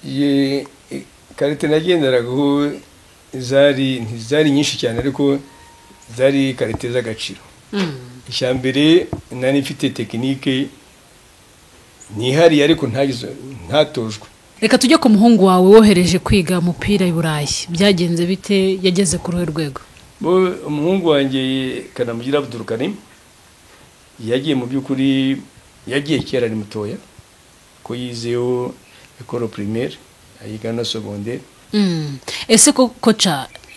Ye qualité nagenderagaho zari ntizari nyinshi cyane, ariko zari qualité z'agaciro. Icya mbere, nari mfite technique nihariye, ariko ntatojwe. Reka tujye ku muhungu wawe wohereje kwiga umupira i Burayi. Byagenze bite? Yageze ku ruhe rwego? Bo, umuhungu wanjye Kanamugire Abdul Karim yagiye, mu by'ukuri yagiye kera ari mutoya, ko yizeho école primaire, ayiga na secondaire. Ese ko coach,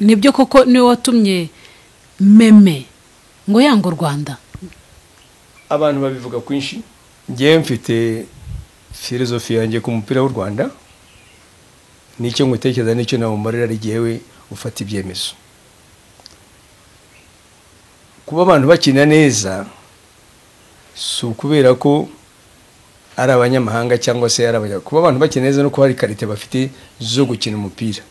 nibyo koko niwe watumye Meme ngo yanga u Rwanda? Abantu babivuga kwinshi. Ngewe mfite philosophie yanjye ku mupira w'u Rwanda, nicyo ngutekereza, nicyo nawumarira, ari jyewe ufata ibyemezo. Kuba abantu bakina neza si ukubera ko ari abanyamahanga cyangwa se ari abanya, kuba abantu bakina neza no kuba hari qualité bafite zo gukina umupira.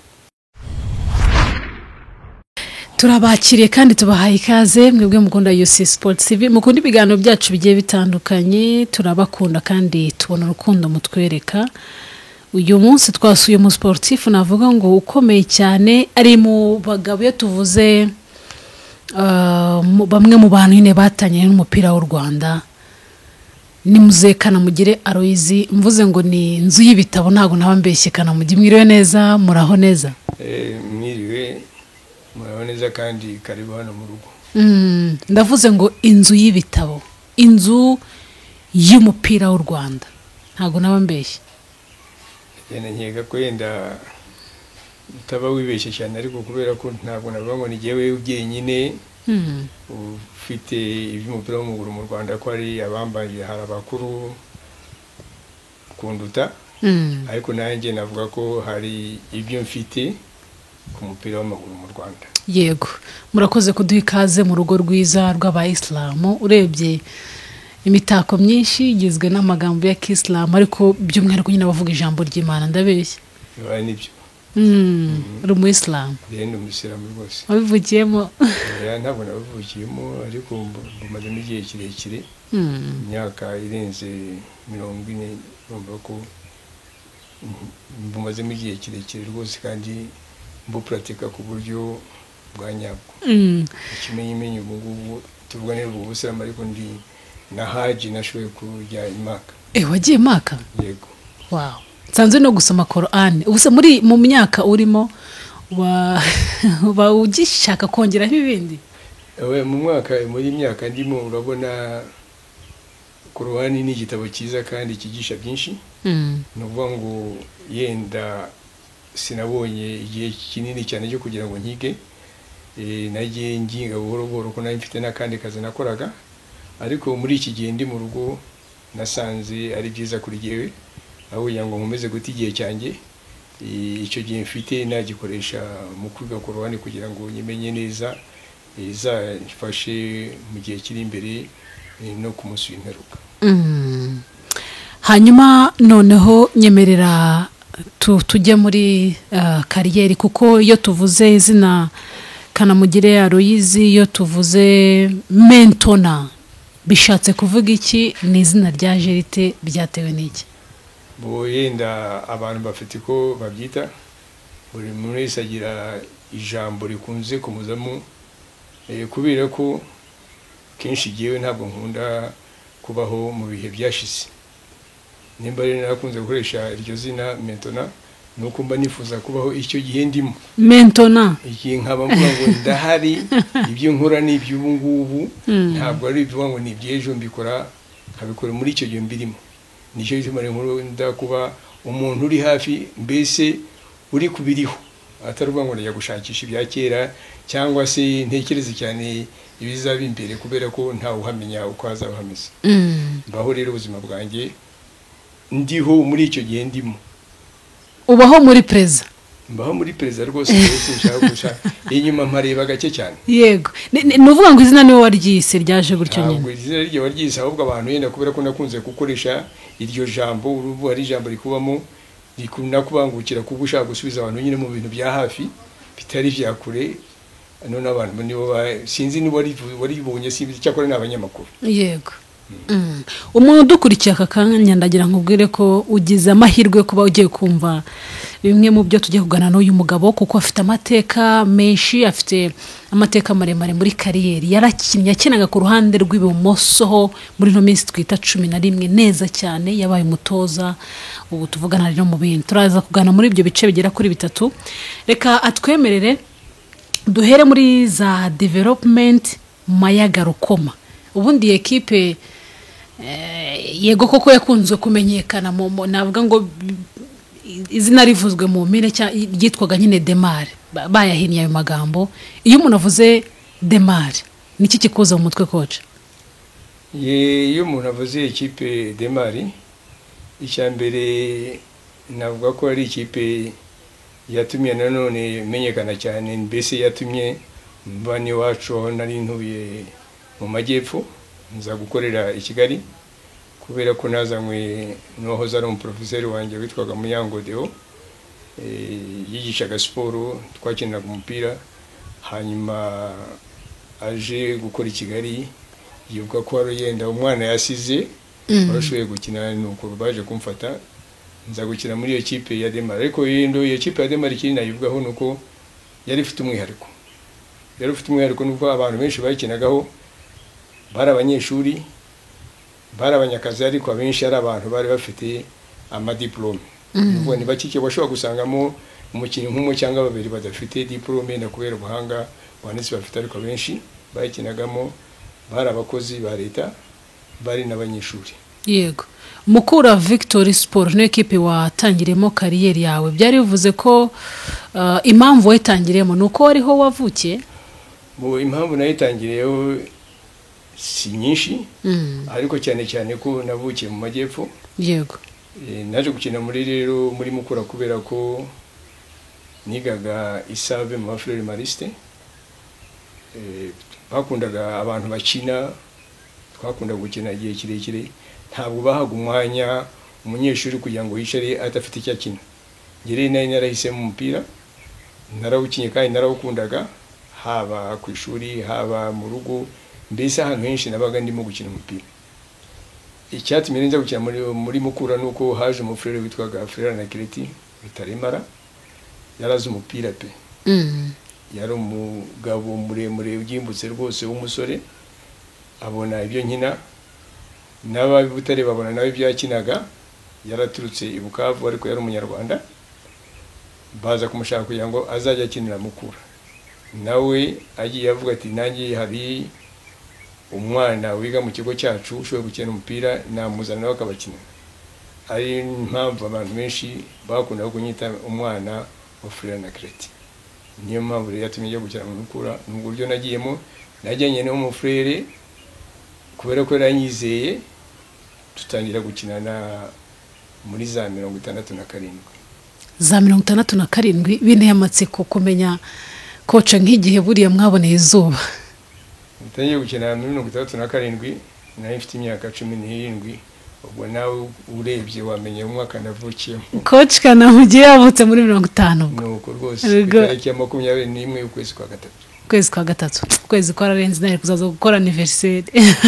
Turabakiriye kandi tubahaye ikaze, mwebwe mukunda UC Sports TV, mukunda ibiganiro byacu bigiye bitandukanye. Turabakunda kandi tubona urukundo mutwereka. Uyu munsi twasuye umu sportif navuga ngo ukomeye cyane, ari mu bagabo iyo tuvuze bamwe mu bantu nyine batanye n'umupira w'u Rwanda, ni muzehe Kanamugire Aloys. Mvuze ngo ni inzu y'ibitabo, ntabwo naba mbeshye. Kanamugire, mwiriwe neza? Muraho neza? Mwiriwe, muraho neza, kandi karibu hano mu rugo. Ndavuze ngo inzu y'ibitabo, inzu y'umupira w'u Rwanda, ntabwo naba mbeshye. Yenda nkeka ko yenda utaba wibeshye cyane, ariko kubera ko ntabwo navuga ngo ni jyewe jyenyine ufite iby'umupira w'amaguru mu Rwanda, ko hari abambaye, hari abakuru kunduta, ariko nanjye navuga ko hari ibyo mfite ku mupira w'amaguru mu Rwanda. Yego, murakoze kuduha ikaze mu rugo rwiza rw'abayisilamu. Urebye imitako myinshi igizwe n'amagambo ya kisilamu, ariko by'umwihariko nyine abavuga ijambo ry'Imana. Ndabeshya? Bibaye nibyo. Uri umuyisilamu? Rero ndi umuyisilamu rwose. Wabivukiyemo? Oya, ntabwo nabivukiyemo, ariko mbumazemo igihe kirekire, imyaka irenze 40. Urumva ko mbumazemo igihe kirekire rwose, kandi mbupuratika ku buryo bwa nyabwo. Ikimenyimenyi, ubu ngubu tuvuga neza ubu busilamu, ariko ndi na haji, nashoboye kujya i Maka. Eh, wagiye Maka? Yego. Wow, nsanzwe no gusoma Korani. Ubu muri mu myaka urimo uba ugishaka kongeraho ibindi? Ewe, mu mwaka, muri myaka ndimo, urabona Korani ni igitabo cyiza kandi cyigisha byinshi. Ni ukuvuga ngo yenda sinabonye igihe kinini cyane cyo kugira ngo nkige. Nagiye nginga buhoro buhoro, ko nari mfite n'akandi kazi nakoraga, ariko muri iki gihe ndi mu rugo nasanze ari byiza kuri jyewe, aho kugira ngo nkomeze guta igihe cyanjye, icyo gihe mfite nagikoresha mu kwiga Korani kugira ngo nyimenye neza, izamfashe mu gihe kiri imbere, no ku munsi w'imperuka. Hanyuma noneho nyemerera tujye muri carrière, kuko iyo tuvuze izina Kanamugire Aloys, iyo tuvuze Mentona, bishatse kuvuga iki? Ni izina rya jerite? Byatewe n'iki? Bo, yenda abantu bafite uko babyita, buri muntu wese agira ijambo rikunze kumuzamo. Kubera ko kenshi jyewe ntabwo nkunda kubaho mu bihe byashize, nimba rero narakunze gukoresha iryo zina Mentona, ni uko mba nifuza kubaho icyo gihe ndimo. Mentona. Igihe nkaba mvuga ngo ndahari, ibyo nkora ni iby'ubu ngubu, ntabwo ari ibivuga ngo ni iby'ejo. Mbikora, nkabikora muri icyo gihe mbirimo. Nicyo gituma rero nkunda kuba umuntu uri hafi, mbese uri kubiriho, atari ukuvuga ngo ndajya gushakisha ibya kera cyangwa se ntekereze cyane ibizaba imbere, kubera ko ntawe uhamenya uko hazaba hameze. Mbaho rero ubuzima bwanjye ndiho muri icyo gihe ndimo. Ubaho muri présent. Mbaho muri présent rwose, mbese nshaka gusa inyuma mpareba gake cyane. Yego, ni ukuvuga ngo izina niwe waryise, ryaje gutyo Ntabwo nyine? izina rye waryise, ahubwo abantu yenda kubera ko nakunze gukoresha iryo jambo, uruvu ari ijambo rikubamo, rikunda kubangukira kuba ushaka gusubiza abantu nyine mu bintu bya hafi bitari ibya kure. None abantu nibo sinzi niba waribonye, simbizi, cyakora ni abanyamakuru. Yego. Umuntu udukurikiye aka kanya, ndagira nkubwire ko ugize amahirwe yo kuba ugiye kumva bimwe mu byo tugiye kuganira n'uyu mugabo, kuko afite amateka menshi, afite amateka maremare muri carrière. Yarakinnye, yakinaga ku ruhande rw'ibumoso ho muri ino minsi twita 11 neza cyane. Yabaye umutoza, ubu tuvugana ari no mu bindi. Turaza kugana muri ibyo bice bigera kuri bitatu. Reka atwemerere duhere muri za Development Mayaga Rukoma. Ubundi iyi ekipe, yego koko yakunzwe kumenyekana navuga ngo izina rivuzwe mu mpine ryitwaga nyine Demare, bayahinnye ayo magambo. Iyo umuntu avuze Demare, niki kikuza mu mutwe, coach? Iyo umuntu avuze ikipe Demari, icya mbere navuga ko ari ikipe yatumye nanone menyekana cyane, mbese yatumye mva n'iwacu aho nari ntuye mu majyepfo, nza gukorera i Kigali, kubera ko nazanywe n'uwahoze ari umuporofeseri wanjye witwaga Muyango Deo. Yigishaga siporo, twakiniraga umupira. Hanyuma aje gukora i Kigali, yibuka ko wari yenda umwana yasize warashoboye gukina, nuko baje kumfata nza gukina muri iyo kipe ya Demari. Ariko iyo kipe ya Demari, ikindi nayivugaho ni uko yari ifite umwihariko. Yari ifite umwihariko nuko abantu benshi bayikinagaho bari abanyeshuri, bari abanyakazi, ariko abenshi ari abantu bari bafite amadiplome. Ni ni bake washobora gusangamo umukinnyi nk'umwe cyangwa babiri badafite diplome na kubera ubuhanga buhanitse bafite, ariko abenshi bayikinagamo bari abakozi ba leta, bari n'abanyeshuri. Yego, Mukura Victory Sport niyo ekipe watangiriyemo carrière yawe. Byari bivuze ko impamvu wayitangiriyemo ni uko wariho wavukiye? Mu impamvu nayitangiriyeho si nyinshi, ariko cyane cyane ko navukiye mu majyepfo. Naje gukina muri rero muri Mukura kubera ko nigaga Isave mu Bafurere Mariste. Bakundaga abantu bakina, twakundaga gukina igihe kirekire. Ntabwo bahaga umwanya umunyeshuri kugira ngo yicare adafite icyo akina. Njye rero nari narahisemo umupira, narawukinye kandi narawukundaga, haba ku ishuri, haba mu rugo, mbese ahantu henshi nabaga ndimo gukina umupira. Icyatumye nza gukina muri Mukura ni uko haje umufurere witwaga Frere Anakireti Rutaremara. Yarazi umupira pe. Yari umugabo muremure ubyimbutse rwose w'umusore, abona ibyo nkina, n'ab'i Butare babona nawe ibyo yakinaga. Yaraturutse i Bukavu ariko yari umunyarwanda. Baza kumushaka kugira ngo azajye akinira Mukura. Nawe agiye avuga ati: "Nanjye hari umwana wiga mu kigo cyacu ushoboye gukina umupira, namuzana nawe akabakina." Ari impamvu abantu benshi bakundaga kunyita umwana wa Frere Anakireti. Niyo mpamvu rero yatumye njya gukina mu Mukura. Ni ubwo buryo nagiyemo, najyanye n'umufurere kubera ko yaranyizeye, dutangira gukinana muri za 67. Za 67. Binteye amatsiko kumenya, coach, nk'igihe buriya mwaboneye izuba. Natangiye gukina muri 67, nari mfite imyaka 17. Ubwo nawe urebye wamenya umwaka navukiyemo. Coach Kanamugire yavutse muri 50 ubwo. Nuko rwose, ku itariki ya 21 y'ukwezi kwa gatatu. Ukwezi kwa gatatu, ukwezi kwararenze. Nari kuzaza gukora anniversaire,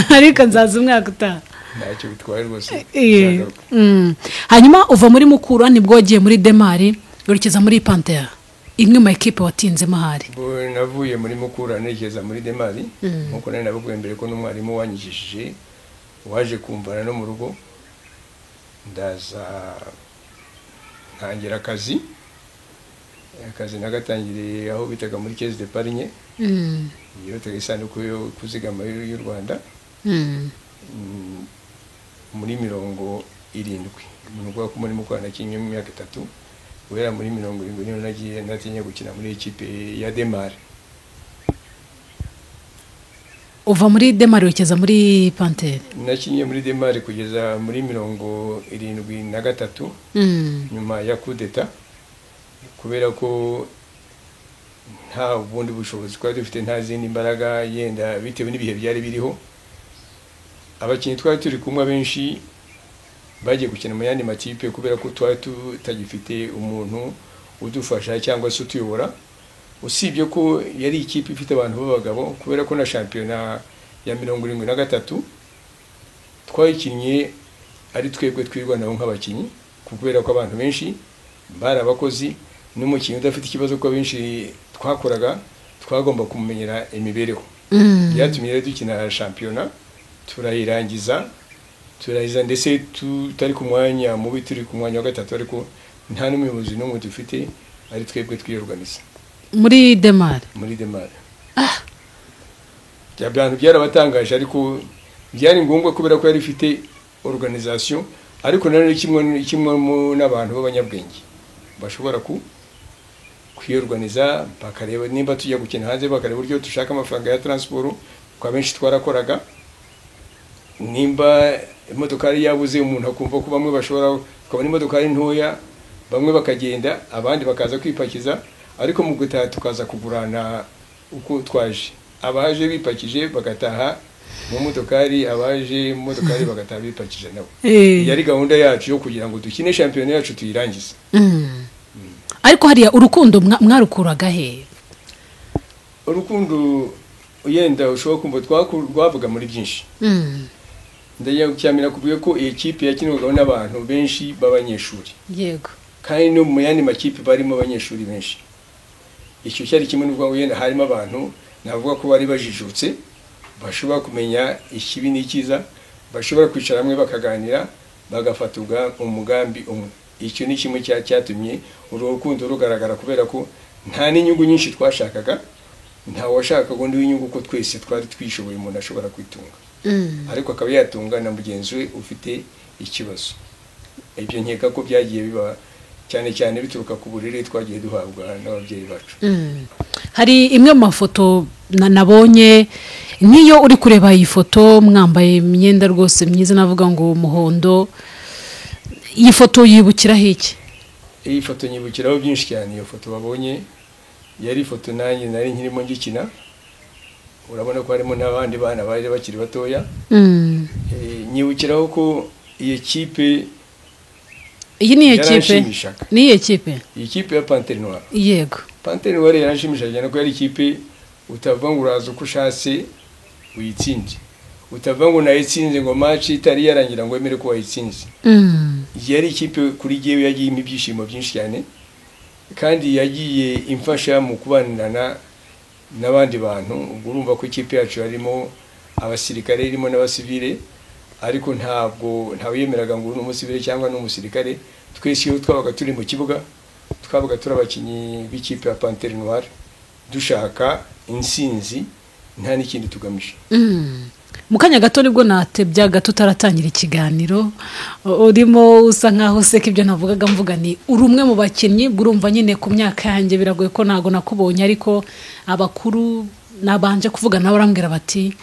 ariko nzaza umwaka utaha. Ntacyo bitwaye rwose, nzagaruka. Hanyuma uva muri Mukura, nibwo wagiye muri Demari, werekeza muri Pantera, imwe mu ekipe watinzemo ahari. Ubwo navuye muri Mukura nerekeza muri Demari, nkuko nari nabibwiye mbere ko n'umwarimu wanyigishije waje kumvana no mu rugo, ndaza ntangira akazi. Akazi nagatangiriye aho bitaga muri caisse d'épargne, iyo bitaga isanduku yo kuzigama y'u Rwanda, muri 70. Ni ukuvuga ko muri Mukura nakinnye mu myaka 3. Guhera muri 70 niho nagiye natinye gukina muri ikipe ya Demari. Uva muri Demari werekeza muri Pantere. Nakinnye muri Demari kugeza muri 73, nyuma ya kudeta, kubera ko nta bundi bushobozi twari dufite, nta zindi mbaraga, yenda bitewe n'ibihe byari biriho. Abakinnyi twari turi kumwe abenshi bagiye gukina mu yandi makipe, kubera ko twari tutagifite umuntu udufasha cyangwa se utuyobora, usibye ko yari ikipe ifite abantu b'abagabo, kubera ko na shampiyona ya 73 Twayikinnye ari twebwe twirwanaho nk'abakinnyi, kubera ko abantu benshi bari abakozi, n'umukinnyi udafite ikibazo ko benshi twakoraga twagomba kumumenyera imibereho. Byatumye rero dukina shampiyona turayirangiza, ndetse tutari ku mwanya mubi, turi ku mwanya wa 3, ariko nta n'umuyobozi n'umwe dufite, ari twebwe twiyorganiza muri Demare. Muri Demare. Abantu byarabatangaje, ariko byari ngombwa kubera ko yari ifite organisation, ariko nanone kimwe n'abantu b'abanyabwenge bashobora kwiyorganiza, bakareba nimba tujya gukina hanze, bakareba uburyo dushaka amafaranga ya transport, kwa benshi twarakoraga, nimba imodokari yabuze umuntu akumva ko bamwe bashobora kubona imodokari ntoya, bamwe bakagenda abandi bakaza kwipakiza, ariko mu gutaha tukaza kugurana uko twaje. Abaje bipakije bagataha mu modokari, abaje mu modokari bagataha bipakije nabo. Yari gahunda yacu yo kugira ngo dukine shampiyona yacu tuyirangize. Ariko hariya urukundo mwarukuraga he? Urukundo yenda ushobora kumva twavuga muri byinshi. Ndagira cyamira kuvuga ko iyi kipe yakinwaga n'abantu benshi b'abanyeshuri. Yego. Kandi no mu yandi makipe barimo abanyeshuri benshi. Icyo cyari kimwe n'ubwo yenda harimo abantu navuga ko bari bajijutse, bashobora kumenya ikibi n'ikiza, bashobora kwicara hamwe bakaganira, bagafata umugambi umwe. Icyo ni kimwe cyatumye uru rukundo rugaragara, kubera ko nta n'inyungu nyinshi twashakaga, nta washakaga undi w'inyungu, ko twese twari twishoboye, umuntu ashobora kwitunga. Ariko akaba yatunga na mugenzi we ufite ikibazo. Ibyo nkeka ko byagiye biba cyane cyane bituruka ku burere twagiye duhabwa n'ababyeyi bacu. Hari imwe mu mafoto nabonye, nk'iyo uri kureba iyi foto mwambaye imyenda rwose myiza, navuga ngo umuhondo, iyi foto yibukiraho iki? Iyi foto nyibukiraho byinshi cyane. Iyo foto babonye yari ifoto nanjye nari nkirimo ngikina, urabona ko harimo n'abandi bana bari bakiri batoya. Nyibukiraho ko iyi kipe, iyi ni ekipe, ni ekipe, iyi kipe ya Panthère Noire. Yego. Panthère Noire yaranshimishaga cyane ko yari ikipe utavuga ngo uraza uko ushatse uyitsinde, utavuga ngo nayitsinze ngo match itari yarangira ngo wemere ko wayitsinze. Yari ikipe kuri jyewe yagiye impa ibyishimo byinshi cyane, kandi yagiye imfasha mu kubanirana n'abandi bantu. Ubwo urumva ko ikipe yacu harimo abasirikare, irimo n'abasivile, ariko ntabwo ntawiyemeraga ngo ni umusivile cyangwa ni umusirikare. Twese iyo twabaga turi mu kibuga twabaga turi abakinnyi b'ikipe ya Panthère Noire, dushaka insinzi nta n'ikindi tugamije. Mu kanya gato nibwo natebyaga tutaratangira ikiganiro, urimo usa nkaho useka ibyo navugaga, mvuga ni uri umwe mu bakinnyi, urumva nyine ku myaka yanjye biragoye ko ntago nakubonye, ariko abakuru nabanje kuvuga nabo barambwira bati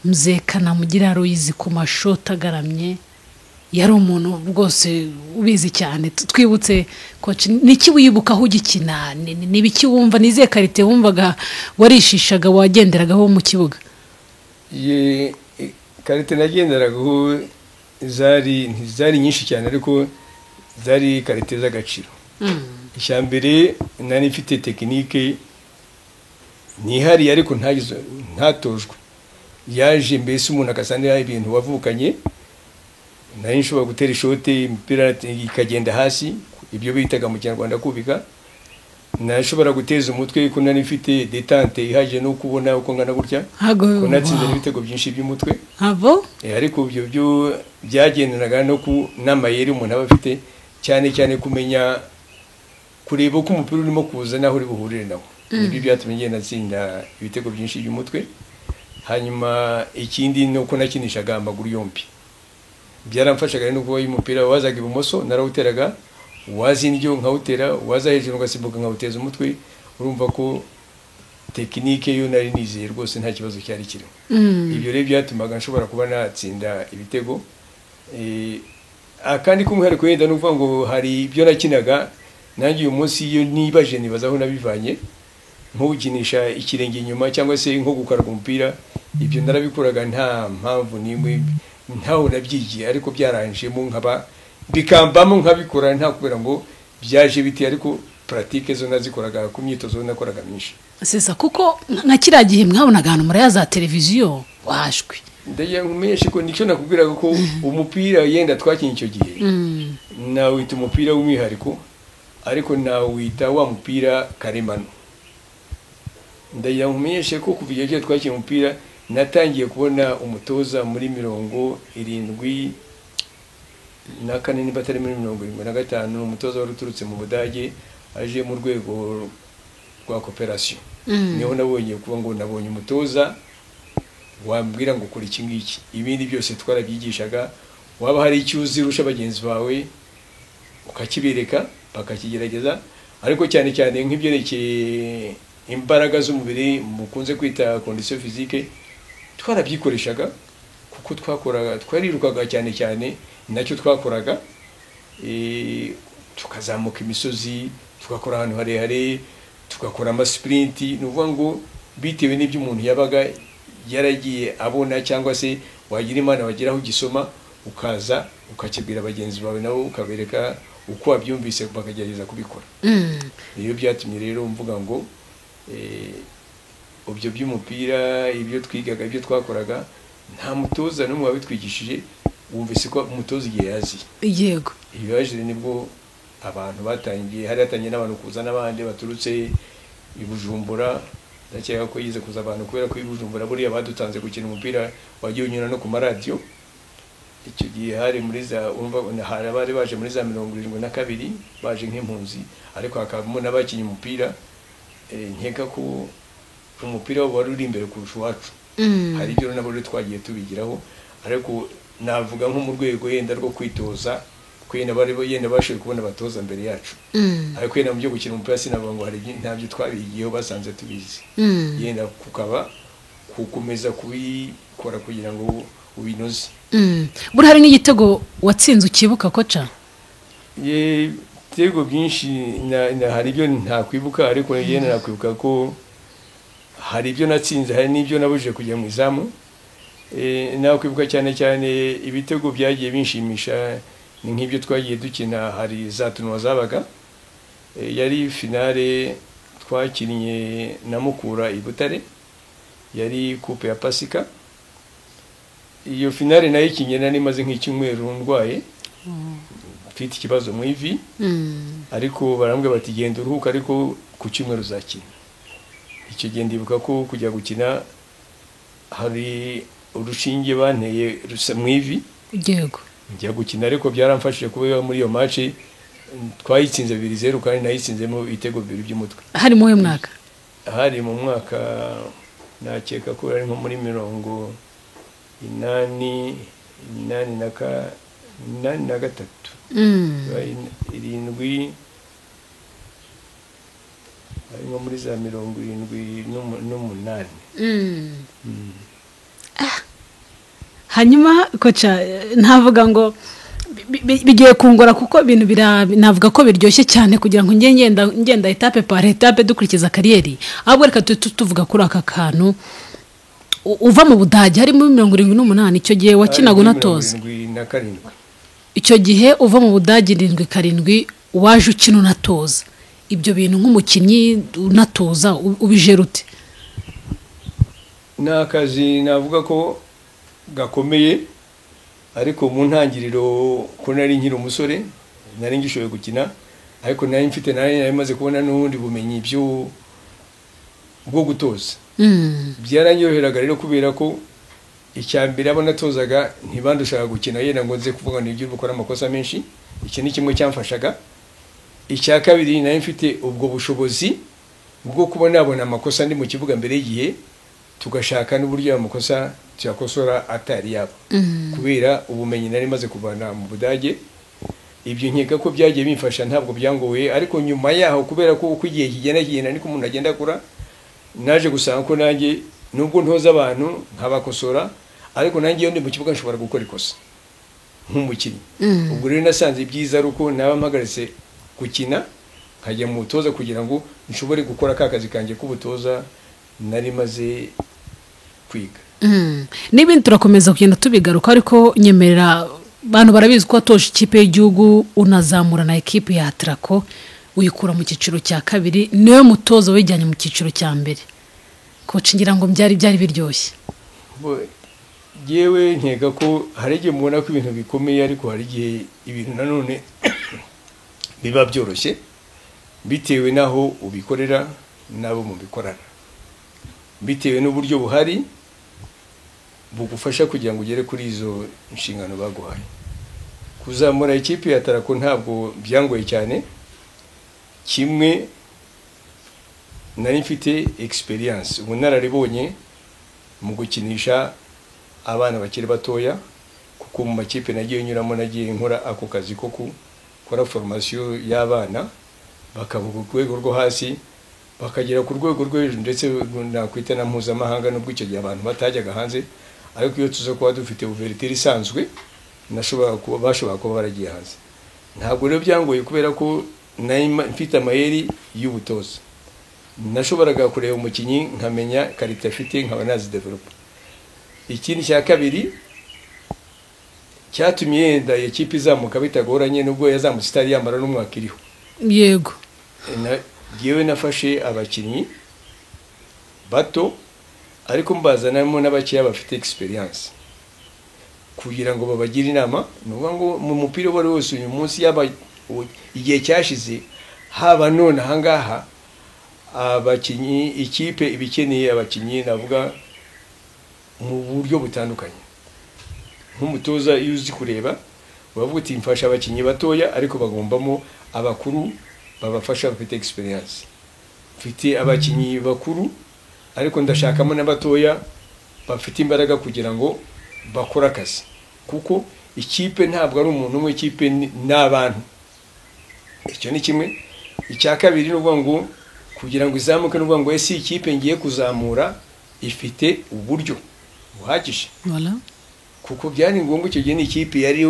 Mzee Kanamugire Aloys ku mashoti agaramye yari umuntu rwose ubizi cyane. Twibutse coach, niki wibukaho ugikina, nibiki wumva, nize karite wumvaga warishishaga wagenderagaho mu kibuga? Ye karite nagenderagaho zari nyinshi cyane, ariko zari karite z'agaciro. Icya mbere nari mfite tekinike nihariye, ariko ntatojwe, yaje mbese umuntu agasanira ibintu wavukanye. Nari nshobora gutera ishote imipira ikagenda hasi, ibyo bitaga mu Kinyarwanda kubika. Nashobora guteza umutwe ko nari mfite detente ihagije no kubona uko ngana gutya, ko natsinze ibitego byinshi by'umutwe. Ariko ibyo byo byagendanaga no ku n'amayeri umuntu aba afite, cyane cyane kumenya kureba uko umupira urimo kuza naho uri buhurire nawo. Ibi byatumye ngenda natsinda ibitego byinshi by'umutwe. Hanyuma ikindi ni uko nakinishaga amaguru yombi, byaramfashaga no kuba umupira wazaga ibumoso narawuteraga, waza indyo nkawutera, waza hejuru ngasimbuka nkawuteza umutwe. Urumva ko tekinike yo nari nizeye rwose nta kibazo cyari kirimo. Ibyo rero byatumaga nshobora kuba natsinda ibitego. Akandi k'umwihariko yenda ni ukuvuga ngo hari ibyo nakinaga nanjye uyu munsi iyo nibaje nibaza aho nabivanye, nko gukinisha ikirenge inyuma cyangwa se nko gukaraga umupira, ibyo narabikuraga nta mpamvu n'imwe, ntaho nabyigiye, ariko byaranjemo nkaba bikambamo nkabikora nta kubera ngo byaje biti, ariko pratique zo nazikoraga ku myitozo nakoraga myinshi. Sesa kuko nka kiriya gihe mwabonaga ahantu muri za televiziyo washwe Ndagira ngo umenyeshe ko nicyo nakubwiraga ko umupira yenda twakinnye icyo gihe nawita umupira w'umwihariko, ariko nawita wa mupira karemano. Ndagira ngo umenyeshe ko kuva igihe cyose twakinnye umupira, natangiye kubona umutoza muri 74, niba atari muri 75, umutoza wari uturutse mu Budage aje mu rwego rwa cooperation. Niho nabonye kuba ngo nabonye umutoza wambwira ngo ukora iki ngiki. Ibindi byose twarabyigishaga, waba hari icyo uzi urusha bagenzi bawe ukakibereka bakakigerageza, ariko cyane cyane nk'ibyerekeye imbaraga z'umubiri mukunze kwita condition physique, twarabyikoreshaga kuko twakoraga, twarirukaga cyane cyane, nacyo twakoraga, tukazamuka imisozi, tugakora ahantu harehare, tugakora amasipurinti. Ni ukuvuga ngo bitewe n'ibyo umuntu yabaga yaragiye abona, cyangwa se wagira Imana wagira aho ugisoma, ukaza ukakibwira bagenzi bawe, nabo ukabereka uko wabyumvise, bakagerageza kubikora. Niyo byatumye rero mvuga ngo ibyo by'umupira, ibyo twigaga, ibyo twakoraga, nta mutoza n'umwe wabitwigishije. Wumvise ko umutoza igihe yaziye, Yego. ibibaje nibwo abantu batangiye, hari hatangiye n'abantu kuza n'abandi baturutse i Bujumbura. Ndakeka ko yize kuza abantu kubera ko i Bujumbura buriya badutanze gukina umupira wagiye unyura no ku maradiyo. Icyo gihe hari muri za, urumva, hari abari baje muri za 72 baje nk'impunzi, ariko hakabamo n'abakinnye umupira. Nkeka ko umupira wabo wari uri imbere kurusha uwacu. Hari ibyo nabo rero twagiye tubigiraho, ariko navuga nko mu rwego yenda rwo kwitoza, ko yenda bari yenda bashoboye kubona abatoza mbere yacu, ariko yenda mu byo gukina umupira sinavuga ngo hari ntabyo twabigiyeho, basanze tubizi. Yenda kukaba gukomeza kubikora kugira ngo ubinoze. Buriya hari nk'igitego watsinze ukibuka, koca? Ibitego byinshi hari ibyo ntakwibuka, ariko yenda nakwibuka ko hari ibyo natsinze, hari n'ibyo nabujije kujya mu izamu. Nakwibuka cyane cyane ibitego byagiye binshimisha ni nk'ibyo twagiye dukina, hari za tournoi zabaga. Yari finale twakinnye na Mukura i Butare, yari coupe ya Pasika. Iyo finale nayo ikinye nari maze nk'icyumweru ndwaye, mfite ikibazo mu ivi, ariko barambwira bati genda uruhuka, ariko ku cyumweru uzakina. Icyo gihe ndibuka ko kujya gukina hari urushinge banteye rusa mu ivi. Njya gukina, ariko byaramfashije kuba muri iyo match twayitsinze 2-0, kandi nayitsinzemo ibitego bibiri by'umutwe. Hari mu mwaka? Hari mu mwaka, nakeka ko ari nko muri 83, 70, ari nko muri za 78. Hanyuma koca, ntavuga ngo bigiye kungora kuko ibintu navuga ko biryoshye cyane kugira ngo njye ngenda étape par étape dukurikiza carrière. Ahubwo reka tuvuga kuri aka kantu, uva mu Budage harimo 78, icyo gihe wakinaga unatoza? 77. Icyo gihe uva mu Budage 77, waje ukina unatoza. Ibyo bintu nk'umukinnyi unatoza ubijera ute? Ni akazi navuga ko gakomeye, ariko mu ntangiriro ko nari nkiri umusore, nari ngishoboye gukina, ariko nari mfite, nari maze kubona n'ubundi bumenyi byo bwo gutoza. Byaranyoroheraga rero kubera ko icya mbere abo natozaga ntibandushaga gukina, yenda ngo nze kuvuga ngo nibyo bukora amakosa menshi. Iki ni kimwe cyamfashaga. Icya kabiri, nari mfite ubwo bushobozi bwo kuba nabona amakosa ndi mu kibuga mbere y'igihe, tugashaka n'uburyo ayo makosa tuyakosora atari yabo, kubera ubumenyi nari maze kuvana mu Budage. Ibyo nkeka ko byagiye bimfasha, ntabwo byangoye. Ariko nyuma yaho, kubera ko uko igihe kigenda kigenda niko umuntu agenda akura, naje gusanga ko nanjye nubwo ntoza abantu nkabakosora, ariko nanjye iyo ndi mu kibuga nshobora gukora ikosa nk'umukinnyi. Ubwo rero nasanze ibyiza ari uko naba mpagaritse gukina nkajya mu butoza, kugira ngo nshobore gukora ka kazi kanjye k'ubutoza nari maze kwiga. N'ibindi turakomeza kugenda tubigaruka, ariko nyemerera, abantu barabizi ko watoje ikipe y'igihugu, unazamura na ekipe ya Atraco, uyikura mu cyiciro cya kabiri, niwe mutoza wijyanye mu cyiciro cya mbere. Coach, ngira ngo byari biryoshye. Yewe, nkeka ko hari igihe mubona ko ibintu bikomeye, ariko hari igihe ibintu nanone biba byoroshye bitewe n'aho ubikorera n'abo mubikorana, bitewe n'uburyo buhari bugufasha kugira ngo ugere kuri izo nshingano baguhaye. Kuzamura ikipe ya Atraco ntabwo byangoye cyane. Kimwe, nari mfite experience, ubunararibonye mu gukinisha abana bakiri batoya, kuko mu makipe nagiye nyuramo nagiye nkora ako kazi ko gukora formation y'abana, bakava ku rwego rwo hasi bakagera ku rwego rwo hejuru, ndetse nakwita na mpuzamahanga, nubwo icyo gihe abantu batajyaga hanze. Ariko iyo tuza kuba dufite ouverture isanzwe, nashobora kuba bashobora kuba baragiye hanze. Ntabwo rero byangoye kubera ko nari mfite amayeri y'ubutoza. Nashoboraga kureba umukinnyi nkamenya qualité afite, nkaba nazidevelopa. Ikindi cya kabiri cyatumye yenda iyo kipe izamuka bitagoranye, nubwo yazamutse itari yamara n'umwaka iriho, Jyewe nafashe abakinnyi bato, ariko mbazanamo n'abakeya bafite experience kugira ngo babagire inama. Ni ukuvuga ngo mu mupira uwo ari wose uyu munsi, yaba igihe cyashize, haba none ahangaha, abakinnyi, ikipe iba ikeneye abakinnyi, navuga mu buryo butandukanye. Nk'umutoza, iyo uzi kureba, uravuga uti: "Mfasha abakinnyi batoya, ariko bagombamo abakuru babafasha bafite experience. Mfite abakinnyi bakuru, ariko ndashakamo n'abatoya bafite imbaraga kugira ngo bakore akazi", kuko ikipe ntabwo ari umuntu umwe, ikipe ni abantu. Icyo ni kimwe. Icya kabiri ni ukuvuga ngo kugira ngo izamuke, ni ukuvuga ngo ese ikipe ngiye kuzamura ifite uburyo buhagije? Voilà. Kuko byari ngombwa icyo gihe, ni ikipe yari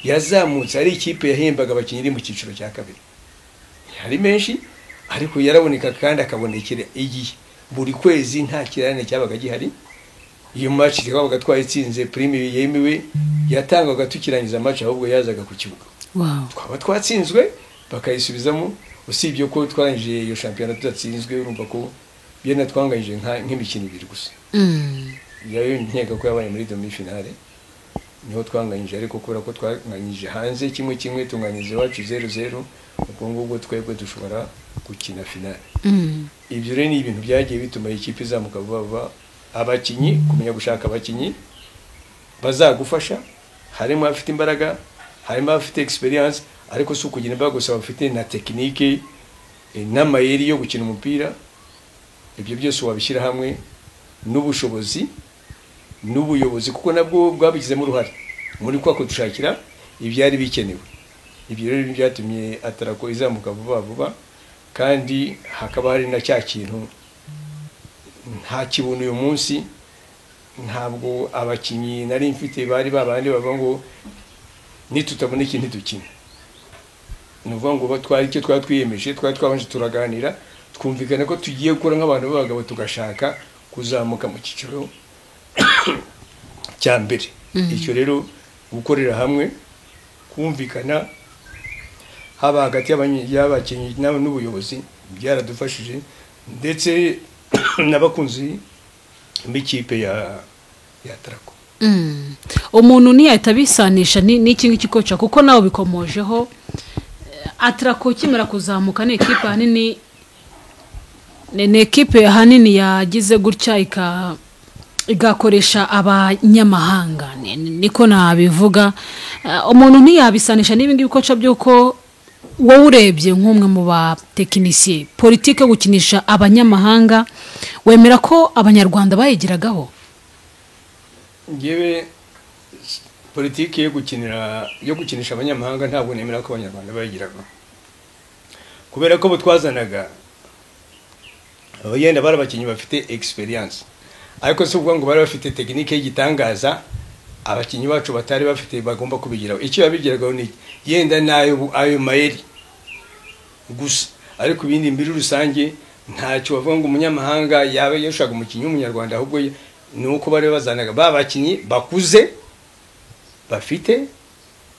yazamutse ari ikipe yahembaga abakinnyi iri mu cyiciro cya kabiri. Hari menshi, ariko yaraboneka kandi akabonekera igihe, buri kwezi, nta kirarane cyabaga gihari. Iyo match twabaga twayitsinze, prime yemewe yatangwaga tukirangiza match, ahubwo yazaga ku kibuga. Twaba twatsinzwe bakayisubizamo. Usibye ko twarangije iyo shampiyona tudatsinzwe, urumva ko byenda twanganyije nk'imikino ibiri gusa. Yayo nkeka ko yabaye muri demi finale niho twanganyije, ariko kubera ko twanganyije hanze 1-1, tunganyije iwacu 0-0, ubwo ngubwo twebwe dushobora gukina finale. Ibyo rero ni ibintu byagiye bituma ikipe izamuka vuba vuba. Abakinnyi, kumenya gushaka abakinnyi bazagufasha, harimo abafite imbaraga, harimo abafite experience, ariko si ukugira imbaraga gusa, bafite na technique n'amayeri yo gukina umupira. Ibyo byose wabishyira hamwe n'ubushobozi n'ubuyobozi, kuko nabwo bwabigizemo uruhare muri kwa kudushakira ibyari bikenewe. Ibyo rero byatumye Atraco izamuka vuba vuba, kandi hakaba hari na cya kintu nta kibona uyu munsi. Ntabwo abakinnyi nari mfite bari babandi bavuga ngo nitutabona iki ntidukine. Ni ukuvuga ngo twari icyo twari twiyemeje, twari twabanje turaganira, twumvikana ko tugiye gukora nk'abantu b'abagabo, tugashaka kuzamuka mu cyiciro cya mbere. Icyo rero, gukorera hamwe, kumvikana, haba hagati y'abakinnyi n'ubuyobozi, byaradufashije, ndetse n'abakunzi b'ikipe ya Atraco. Umuntu ntiyahita abisanisha n'iki ngiki, coach, kuko nawe bikomojeho. Atraco ikimara kuzamuka ni ekipe ahanini, ni ekipe ahanini yagize gutya igakoresha abanyamahanga, niko nabivuga. Umuntu ntiyabisanisha n'ibi ngibi, coach, by'uko wowe urebye nk'umwe mu batekinisiye, politiki yo gukinisha abanyamahanga, wemera ko Abanyarwanda bayigiragaho? Ngewe politiki yo gukinisha abanyamahanga, ntabwo nemera ko Abanyarwanda bayigiraga, kubera ko bo twazanaga yenda bari abakinnyi bafite experience, ariko si ukuvuga ngo bari bafite technique y'igitangaza abakinnyi bacu batari bafite bagomba kubigiraho. Icyo yabigiragaho ni iki? Yenda n'ayo ayo mayeri gusa, ariko ibindi muri rusange ntacyo bavuga ngo umunyamahanga yaba yashaka umukinnyi w'Umunyarwanda. Ahubwo ni uko bari bazanaga ba bakinnyi bakuze bafite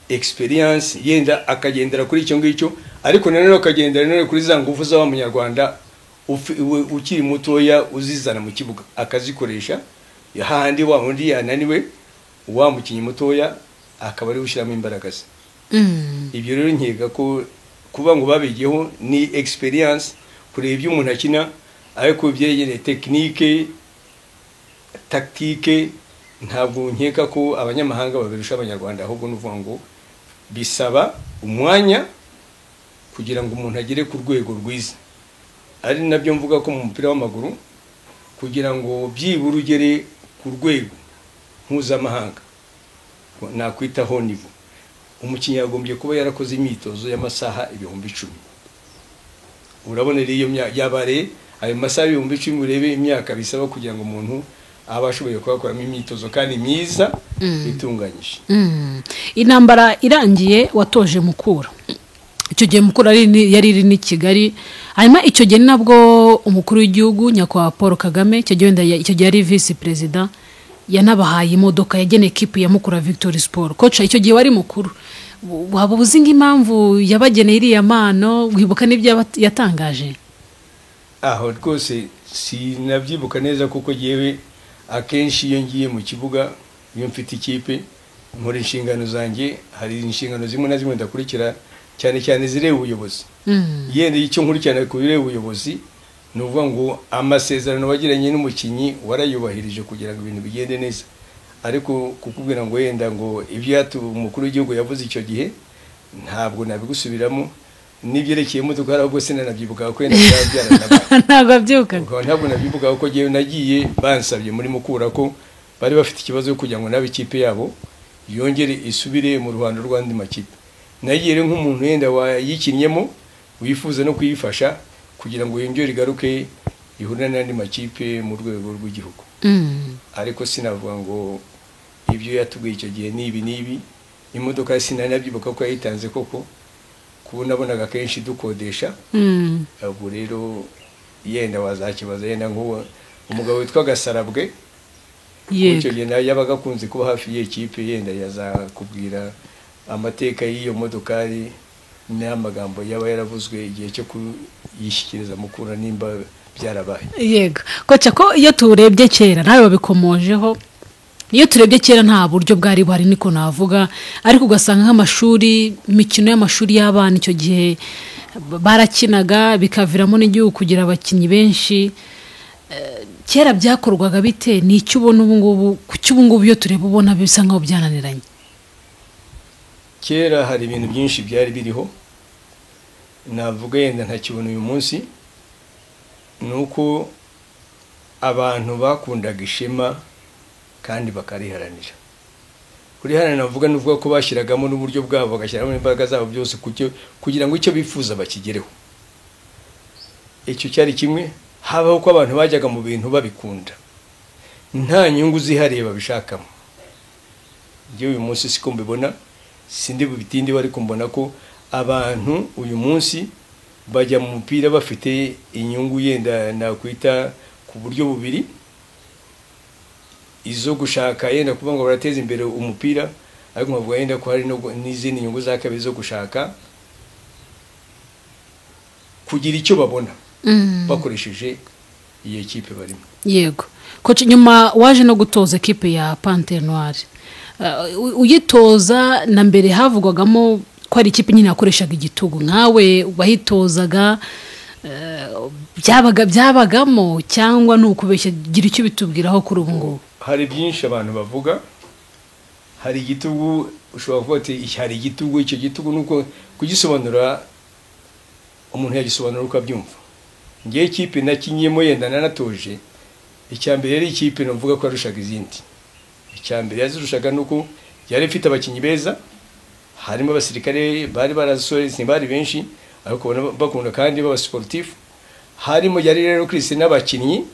experience, yenda akagendera kuri icyo ngicyo, ariko nanone akagendera nanone kuri za ngufu z'aba Munyarwanda ukiri mutoya uzizana mu kibuga akazikoresha, hahandi wa wundi yananiwe. Wa mukinnyi mutoya akaba ari ushyiramo imbaraga ze. Ibyo rero nkeka ko kuba ngo babigiyeho ni experience, kureba ibyo umuntu akina, ariko ibyegereye technique, tactique, ntabwo nkeka ko abanyamahanga babirusha Abanyarwanda. Ahubwo ni ukuvuga ngo bisaba umwanya kugira ngo umuntu agere ku rwego rwiza, ari nabyo mvuga ko mu mupira w'amaguru, kugira ngo byibura ugere ku rwego mpuzamahanga nakwitaho niveau, umukinnyi yagombye kuba yarakoze imyitozo y'amasaha 10,000. Urabona rero iyo yabare ayo masaha 10,000, urebe imyaka bisaba kugira ngo umuntu aba ashoboye kuyakoramo imyitozo kandi myiza itunganyije. Intambara irangiye watoje Mukura. Icyo gihe Mukura yari iri n'i Kigali. Hanyuma icyo gihe nabwo umukuru w'igihugu nyakubahwa Paul Kagame, icyo gihe wenda icyo gihe yari visi perezida, yanabahaye imodoka, yageneye ekipi ya Mukura Victory Sport. Coach, icyo gihe wari mukuru, waba uzi nk'impamvu yabageneye iriya mpano? Wibuka n'ibyo yatangaje? Aho rwose sinabyibuka neza, kuko yewe akenshi iyo ngiye mu kibuga, iyo mfite ikipe, nkora inshingano zanjye. Hari inshingano zimwe na zimwe ndakurikira cyane cyane zireba ubuyobozi. Yenda icyo nkurikirana ku bireba ubuyobozi ni ukuvuga ngo amasezerano wagiranye n'umukinnyi warayubahirije kugira ngo ibintu bigende neza. Ariko kukubwira ngo yenda ngo ibyo umukuru w'igihugu yavuze icyo gihe, ntabwo nabigusubiramo. N'ibyerekeye imodoka hari ahubwo sinanabyibuka kuko yenda byaba byaranabaye. Ntabwo abyibukaga. Ubwo ntabwo nabyibuka, kuko njyewe nagiye bansabye muri Mukura ko bari bafite ikibazo cyo kugira ngo nabe ikipe yabo yongere isubire mu ruhando rw'andi makipe. Nagiye rero nk'umuntu yenda wayikinnyemo, wifuza no kuyifasha kugira ngo yongere igaruke ihure n'andi makipe mu rwego rw'igihugu. Ariko sinavuga ngo ibyo yatubwiye icyo gihe ni ibi n'ibi. Imodoka sinanabyibuka ko yayitanze koko, kuko nabonaga kenshi dukodesha. Ubwo rero yenda wazakibaza yenda nk'uwo umugabo witwa Gasarabwe. Icyo gihe nawe yabaga akunze kuba hafi y'iyo kipe, yenda yazakubwira amateka y'iyo modokari n'amagambo yaba yaravuzwe igihe cyo kuyishyikiriza Mukura, nimba byarabaye. Yego coach, ko iyo turebye kera, nawe wabikomojeho, iyo turebye kera nta buryo bwari buhari, niko navuga, ariko ugasanga nk'amashuri, imikino y'amashuri y'abana icyo gihe barakinaga, bikaviramo n'igihugu kugira abakinnyi benshi. Kera byakorwaga bite? Ni icyo ubona ubu ngubu? Kuki ubu ngubu iyo tureba ubona bisa nkaho byananiranye? Kera hari ibintu byinshi byari biriho navuga yenda ntakibona uyu munsi. Ni uko abantu bakundaga ishema kandi bakariharanira. Kuriharanira navuga ni ukuvuga ko bashyiragamo n'uburyo bwabo, bagashyiramo imbaraga zabo byose kugira ngo icyo bifuza bakigereho. Icyo cyari kimwe. Habaho ko abantu bajyaga mu bintu babikunda, nta nyungu zihariye babishakamo. Njyewe uyu munsi siko mbibona, sindi bubitinde, ariko mbona ko abantu uyu munsi bajya mu mupira bafite inyungu yenda nakwita ku buryo bubiri: izo gushaka yenda kuvuga ngo barateza imbere umupira, ariko nkavuga yenda ko hari n'izindi nyungu za kabiri zo gushaka kugira icyo babona bakoresheje iyi kipe barimo. Yego coach, nyuma waje no gutoza ekipe ya Panthère Noire. Uyitoza na mbere havugwagamo ko ari ikipe nyine yakoreshaga igitugu. Nkawe wayitozaga, byabaga byabagamo cyangwa ni ukubeshya? Gira icyo bitubwiraho kuri ubu ngubu. Hari byinshi abantu bavuga. Hari igitugu, ushobora kuvuga ati hari igitugu. Icyo gitugu ni uko kugisobanura, umuntu yagisobanura uko abyumva. Ngewe ikipe nakinyemo yenda nanatoje, icya mbere yari ikipe navuga ko yarushaga izindi. Icya mbere yazirushaga ni uko yari ifite abakinnyi beza, harimo abasirikare bari barasoye, ntibari benshi ariko ubona bakunda kandi b'abasiporutifu. Harimo yari rero Chris n'abakinnyi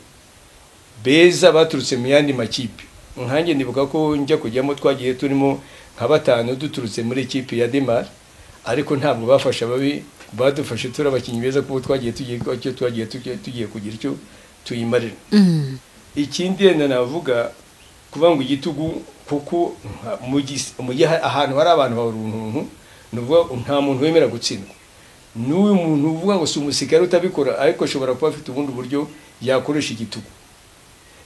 beza baturutse mu yandi makipe. Nkanjye ndibuka ko njya kujyamo twagiye turimo nka batanu duturutse muri ikipe ya Demar, ariko ntabwo bafashe ababi, badufashe turi abakinnyi beza, kuko twagiye tugiye icyo twagiye tugiye kugira icyo tuyimarira. Ikindi yenda navuga, kuvuga ngo igitugu, kuko mu gihe ahantu hari abantu bahora uruntuntu, ni ukuvuga nta muntu wemera gutsindwa. N'uyu muntu uvuga ngo si umusirikare utabikora, ariko ashobora kuba afite ubundi buryo yakoresha igitugu.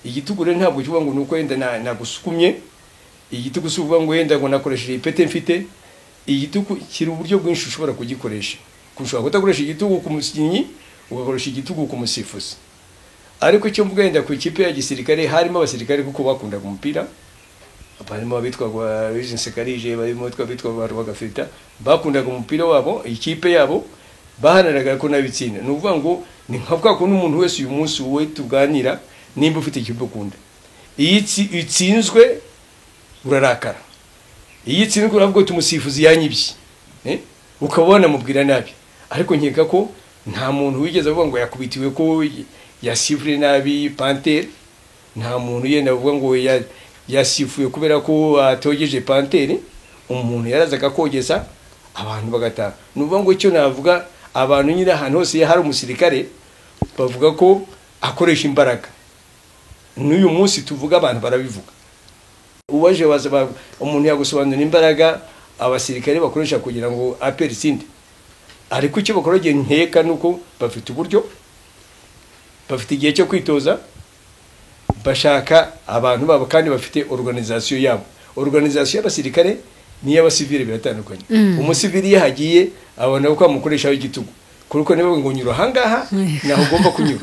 Igitugu rero ntabwo kivuga ngo ni uko wenda nagusukumye. Igitugu si ukuvuga ngo wenda ngo nakoresheje ipete mfite. Igitugu kiri uburyo bwinshi ushobora kugikoresha. Ushobora kudakoresha igitugu ku mukinnyi, ugakoresha igitugu ku musifuzi. Ariko icyo mvuga wenda ku ikipe ya gisirikare, harimo abasirikare kuko bakundaga umupira, barimo abitwa Regis Sekarije, barimo abitwa ba Rwagafirita, bakundaga umupira wabo, ikipe yabo baharaniraga ko nabitsinda. Ni ukuvuga ngo ni nka bwa kuntu umuntu wese uyu munsi wowe tuganira, nimba ufite ikipe ukunda, iyo itsinzwe urarakara, iyo itsinzwe uravuga uti umusifuzi yanyibye, ukaba wanamubwira nabi. Ariko nkeka ko nta muntu wigeze avuga ngo yakubitiwe ko yasifuriye nabi Pantere, nta muntu yenda avuga ngo yasifuye kubera ko atogeje Pantere. Umuntu yarazaga kogeza abantu bagataha. Ni ukuvuga ngo icyo navuga, abantu nyine ahantu hose hari umusirikare bavuga ko akoresha imbaraga. N'uyu munsi tuvuga abantu barabivuga. Uwaje waza umuntu yagusobanurira imbaraga abasirikare bakoresha kugira ngo APR itsinde. Ariko icyo bakora gihe nkeka nuko bafite uburyo, bafite igihe cyo kwitoza, bashaka abantu babo kandi bafite organisation yabo. Organisation y'abasirikare n'iy'abasivile biratandukanye. Umusivili iyo hagiye abona ko amukoresha igitugu, kuko niba ngo nyura ahangaha naho ugomba kunyura,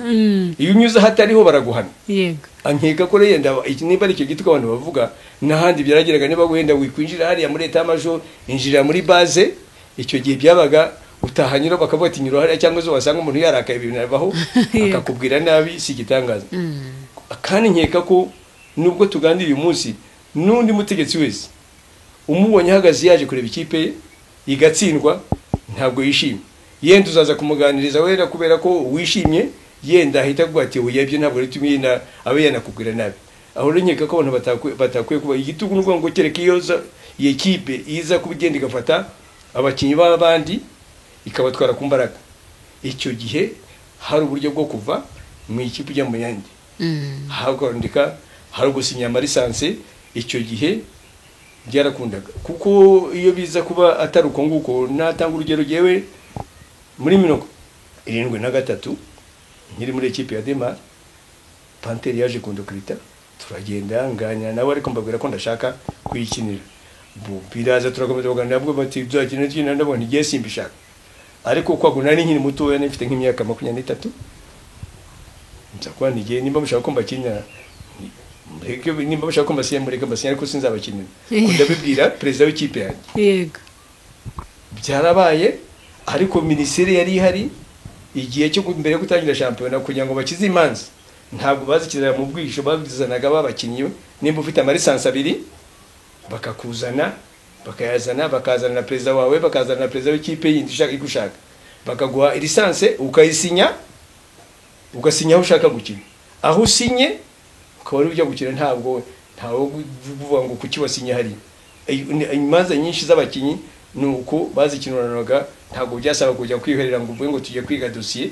iyo unyuze hatariho baraguhana. Yego, ankeka ko yenda niba ari icyo gitugu abantu bavuga, n'ahandi byarageraga. Niba wenda wikwinjira hariya muri état major, injira muri base, icyo gihe byabaga utahanyura bakavuga ati nyura hariya, cyangwa se wasanga umuntu yarakaye ibintu abaho akakubwira nabi, si igitangaza. Kandi nkeka ko nubwo tuganira uyu munsi, n'undi mutegetsi wese umubonye ahagaze yaje kureba ikipe ye igatsindwa ntabwo yishimye, yenda uzaza kumuganiriza wenda kubera ko wishimye, yenda ahita avuga ati oya ibyo ntabwo ari yenda abe yanakubwira nabi. Aho rero nkeka ko abantu batakwiye kuba igitugu, n'uvuga ngo kereka iyo iyi kipe iza kuba igenda igafata abakinnyi b'abandi ikabatwara ku mbaraga, icyo gihe hari uburyo bwo kuva mu ikipe ujya mu yandi, hari kwandika, hari gusinya amalisanse. Icyo gihe byarakundaga, kuko iyo biza kuba atari uko nguko. Natanga urugero, jyewe muri 73 nkiri muri ekipe ya Dema, Panteri yaje kundokirita, turagenda nganira nawe, ariko mbabwira ko ndashaka kuyikinira. Biraza turakomeza kuganira, nabwo bati tuzakina tukina, ndabona igihe simbishaka. Ariko kwa nari nkiri mutoya, nifite nk'imyaka 23, nza kuba ntigiye nimba mushaka ko mbakinira, mureke, nimba mushaka ko mbasinya mureke mbasinya, ariko sinzabakinira. Ndabibwira perezida w'ikipe yanjye. Yego, byarabaye. Ariko minisiteri yari ihari igihe cyo mbere yo gutangira shampiyona, kugira ngo bakize imanza, ntabwo bazikizana mu bwisho, bazizanaga babakinnyi. Nimba ufite amalisansi abiri bakakuzana, bakayazana, bakazana na perezida wawe, bakazana na perezida w'ikipe yindi ushaka igushaka, bakaguha lisansi ukayisinya, ugasinya aho ushaka gukina, aho usinye ukaba ari ujya gukina. Ntabwo ntawe kuvuga ngo kuki wasinye hari. Imanza nyinshi z'abakinnyi ni uko bazikinuranaga, ntabwo byasaba kujya kwiherera ngo uvuge ngo tujye kwiga dosiye,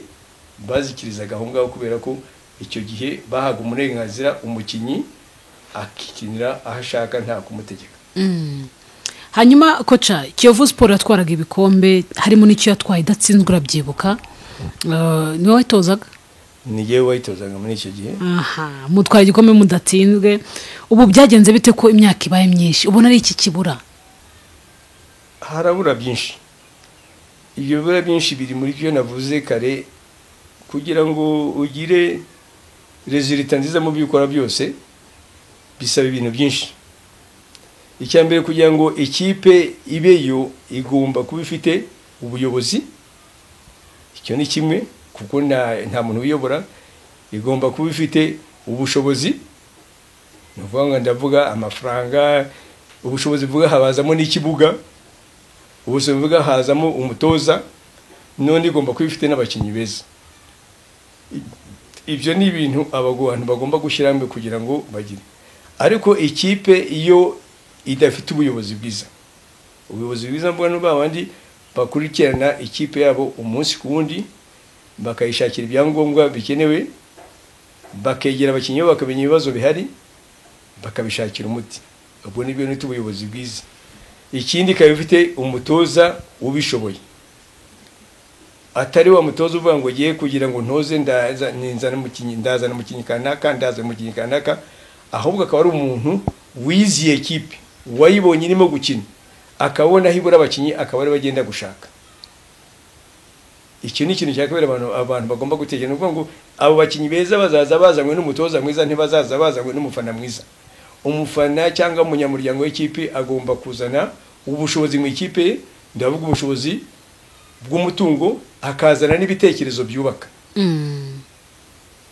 bazikirizaga aho ngaho, kubera ko icyo gihe bahaga umurenganzira umukinnyi akikinira aho ashaka nta kumutegeka. Hanyuma koca, Kiyovu Sport yatwaraga ibikombe, harimo n'icyo yatwaye idatsinzwe, urabyibuka? Niwe wayitozaga? Ni jyewe wayitozaga muri icyo gihe. Aha, mutwara igikombe mudatsinzwe. Ubu byagenze bite ko imyaka ibaye myinshi, ubona ari iki kibura? Harabura byinshi. Ibyo bibura byinshi biri muri byo navuze kare. Kugira ngo ugire résultat nziza mu byo ukora byose bisaba ibintu byinshi. Icya mbere, kugira ngo ikipe ibeyo igomba kuba ifite ubuyobozi, icyo ni kimwe, kuko nta muntu uyobora. Igomba kuba ifite ubushobozi, ni ukuvuga ngo ndavuga amafaranga, ubushobozi buvuga habazamo n'ikibuga, ubushobozi buvuga hazamo umutoza, none igomba kuba ifite n'abakinnyi beza. Ibyo ni ibintu abantu bagomba gushyiramo kugira ngo bagire. Ariko ikipe iyo idafite ubuyobozi bwiza, ubuyobozi bwiza mbona babandi bakurikirana ikipe yabo umunsi ku wundi, bakayishakira ibyangombwa bikenewe, bakegera abakinnyi bakamenya ibibazo bihari, bakabishakira umuti, ubwo nibyo nita ubuyobozi bwiza. Ikindi, ikaba ifite umutoza ubishoboye, atari wa mutoza uvuga ngo ugiye kugira ngo ntoze ndazana umukinnyi, ndazana umukinnyi kanaka, ndazana umukinnyi kanaka, ahubwo akaba ari umuntu wiziye ekipe, wayibonye irimo gukina, akabona aho ibura abakinnyi, akaba ariwe agenda gushaka. Icyo ni ikintu cya kabiri abantu bagomba gutekereza. Ni ukuvuga ngo abo bakinnyi beza bazaza bazanywe n'umutoza mwiza, ntibazaza bazanywe n'umufana mwiza. Umufana cyangwa umunyamuryango w'ikipe agomba kuzana ubushobozi mu ikipe ye, ndavuga ubushobozi bw'umutungo, akazana n'ibitekerezo byubaka.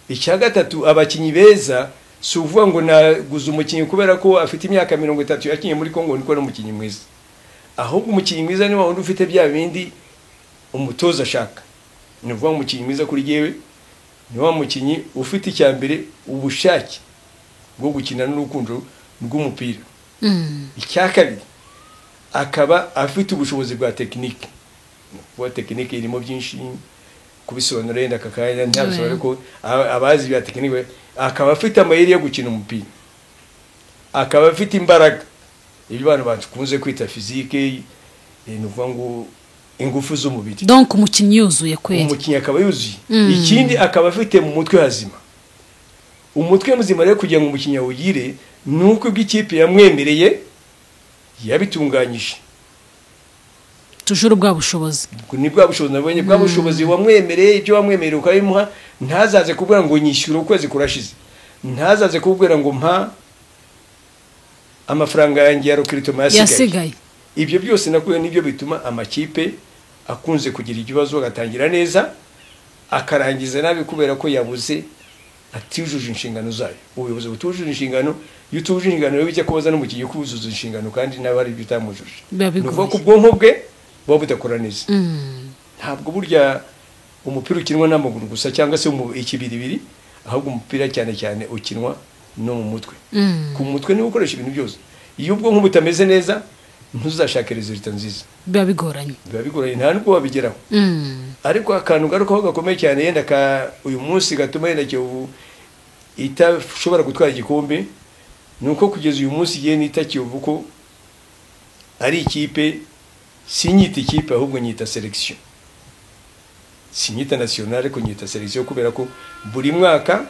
Icya gatatu, abakinnyi beza si ukuvuga ngo naguze umukinnyi kubera ko afite imyaka 30 yakinnye muri Congo niko ari umukinnyi mwiza. Ahubwo umukinnyi mwiza ni wa wundi ufite bya bindi umutoza ashaka. Ni ukuvuga umukinnyi mwiza kuri jyewe ni wa mukinnyi ufite icya mbere ubushake bwo gukina n'urukundo rw'umupira. Icya kabiri, akaba afite ubushobozi bwa tekinike. Kuba tekinike irimo byinshi kubisobanura yenda aka kanya ntabisobanura, ariko abazi ibya tekinike, akaba afite amayeri yo gukina umupira, akaba afite imbaraga, ibyo abantu bakunze kwita physique, ni ukuvuga ngo ingufu z'umubiri. Donc umukinnyi yuzuye kweli. Umukinnyi akaba yuzuye. Ikindi, akaba afite mu mutwe hazima. Umutwe muzima rero kugira ngo umukinnyi awugire ni uko ibyo ikipe yamwemereye yabitunganyije. Toujours bwa bushobozi. Ni bwa bushobozi nabonye, bwa bushobozi wamwemereye, ibyo wamwemereye ukabimuha, ntazaze kubwira ngo nyishyura ukwezi kurashize, ntazaze kubwira ngo mpa amafaranga yanjye ya recrutement yasigaye. Ibyo byose nakuye nibyo bituma amakipe akunze kugira ikibazo, agatangira neza akarangiza nabi kubera ko yabuze, atujuje inshingano zayo. Ubuyobozi butujuje inshingano, iyo utujuje inshingano rero bijya kubaza n'umukinnyi kuzuza inshingano kandi nawe ari ibyo utamujuje. Ni ukuvuga ko ubwonko bwe buba budakora neza. Ntabwo burya umupira ukinwa n'amaguru gusa cyangwa se ikibiribiri, ahubwo umupira cyane cyane ukinwa no mu mutwe. Ku mutwe niwo ukoresha ibintu byose. Iyo ubwonko butameze neza ntuzashake resultat nziza. Biba bigoranye. Biba bigoranye, nta nubwo wabigeraho. Ariko akantu garukaho gakomeye cyane yenda ka uyu munsi gatuma yenda Kiyovu itashobora gutwara igikombe, ni uko kugeza uyu munsi igihe nita Kiyovu ko ari ikipe, sinyita ikipe ahubwo nyita selection. Sinyita nationale ariko nyita selection, kubera ko buri mwaka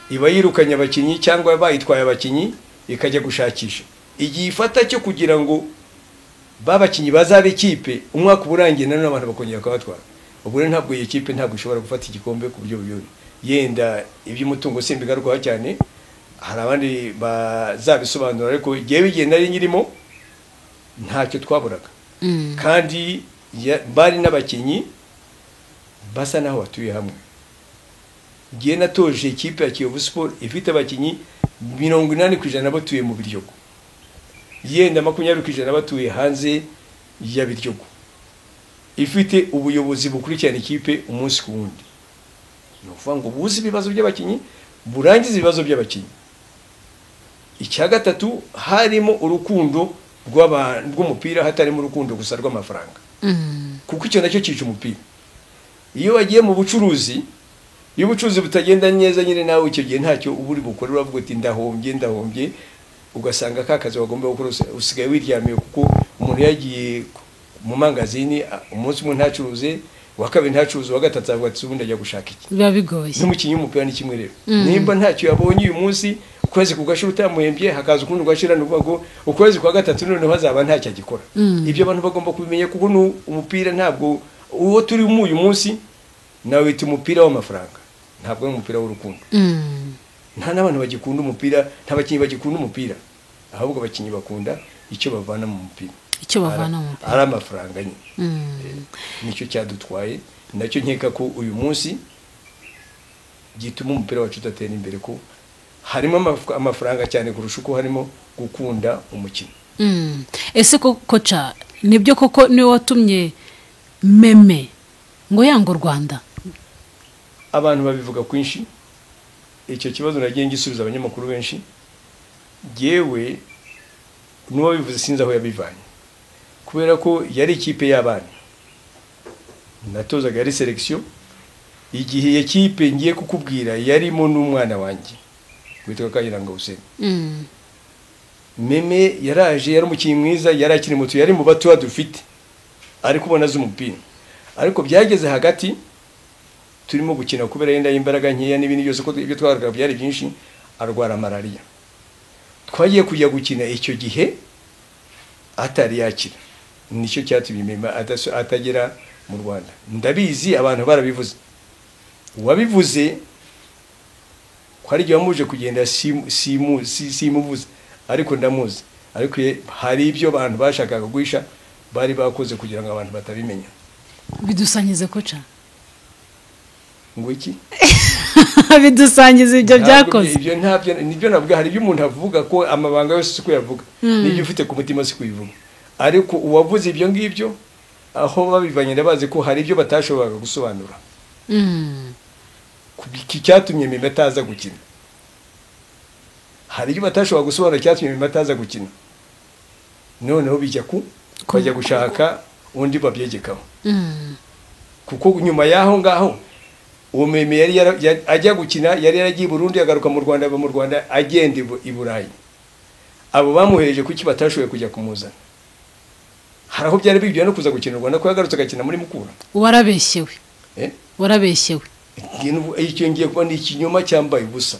iba yirukanye abakinnyi cyangwa bayitwaye abakinnyi ikajya gushakisha. Igihe ifata cyo kugira ngo babakinnyi bazabe ikipe, umwaka uburangiye nanone abantu bakongera kubatwara. Ubwo rero ntabwo iyi kipe ntabwo ishobora gufata igikombe ku buryo buyobye. Yenda iby'umutungo simbigarukaho cyane, hari abandi bazabisobanura, ariko igihe bigenda ari nyirimo ntacyo twaburaga. Kandi bari n'abakinnyi basa naho batuye hamwe. Igihe natoje ikipe ya Kiyovu Sport ifite abakinnyi 80% batuye mu Biryogo, yenda 20% batuye hanze ya Biryogo, ifite ubuyobozi bukurikirana ikipe umunsi ku wundi. Ni ukuvuga ngo buzi ibibazo by'abakinnyi, burangize ibibazo by'abakinnyi. Icya gatatu, harimo urukundo rw'umupira, hatarimo urukundo gusa rw'amafaranga. Kuko icyo nacyo cyica umupira. Iyo wagiye mu bucuruzi, iyo ubucuruzi butagenda neza nyine nawe icyo gihe ntacyo uba uri bukore, uravuga uti ndahombye ndahombye, ugasanga ka kazi wagomba gukora usigaye wiryamiye, kuko umuntu yagiye mu mangazini umunsi umwe ntacuruze, uwa kabiri ntacuruze, uwa gatatu avuga ati ubundi ajya gushaka iki. Biba bigoye. N'umukinnyi w'umupira ni kimwe rero. Nimba ntacyo yabonye uyu munsi, ukwezi kugashira utamuhembye, hakaza ukundi ugashira, ni ukuvuga ngo ukwezi kwa gatatu noneho azaba ntacyo agikora. Ibyo abantu bagomba kubimenya, kuko umupira ntabwo uwo turimo uyu munsi nawe wita umupira w'amafaranga, ntabwo ari umupira w'urukundo. Nta n'abantu bagikunda umupira, nta bakinnyi bagikunda umupira, ahubwo abakinnyi bakunda icyo bavana mu mupira. Icyo bavana mu mupira ari amafaranga nyine. Nicyo cyadutwaye, nacyo nkeka ko uyu munsi gituma umupira wacu udatera imbere, ko harimo amafaranga cyane kurusha uko harimo gukunda umukino. Ese koca, nibyo koko niwe watumye Meme ngo yanga u Rwanda? Abantu babivuga kwinshi, icyo kibazo nagiye ngisubiza abanyamakuru benshi. Jewe n'uwabivuze sinzi aho yabivanye, kubera ko yari ikipe y'abana natozaga, yari selection. Igihe iyo kipe ngiye kukubwira yarimo n'umwana wanjye witwa Kayiranga Hussein. Meme yaraje, yari umukinnyi mwiza, yari akiri muto, yari mu batoya dufite, ariko ubona azi umupira. Ariko byageze hagati turimo gukina, kubera yenda imbaraga nkeya n'ibindi byose, ko ibyo twaraga byari byinshi, arwara malaria. Twagiye kujya gukina icyo gihe atari yakira, nicyo cyatumye Mema atagera mu Rwanda. Ndabizi abantu barabivuze, uwabivuze ko hari igihe wamuje kugenda simuvuze, ariko ndamuzi. Ariko hari ibyo abantu bashakaga guhisha bari bakoze kugira ngo abantu batabimenya. Bidusangize koca. Ngo iki? Bidusangize ibyo byakoze. Ibyo ntabyo, nibyo navuga. Hari ibyo umuntu avuga ko amabanga yose siko yavuga, n'ibyo ufite ku mutima siko bivuga. Ariko uwavuze ibyo ngibyo aho babivanye ndabazi ko hari ibyo batashoboraga gusobanura. Cyatumye Mema ataza gukina. Hari ibyo batashoboraga gusobanura cyatumye Mema ataza gukina. Noneho bijya ku bajya gushaka undi babyegekaho. Kuko nyuma y'aho ngaho uwo Meme yari ajya gukina, yari yaragiye i Burundi, agaruka mu Rwanda, ava mu Rwanda agenda i Burayi. Abo bamuhereje kuki batashoboye kujya kumuzana? Hari aho byari bibyo no kuza gukina u Rwanda, ko yagarutse agakina muri Mukura. Warabeshyewe. Warabeshyewe. Icyo ngiye kuba ni ikinyoma cyambaye ubusa.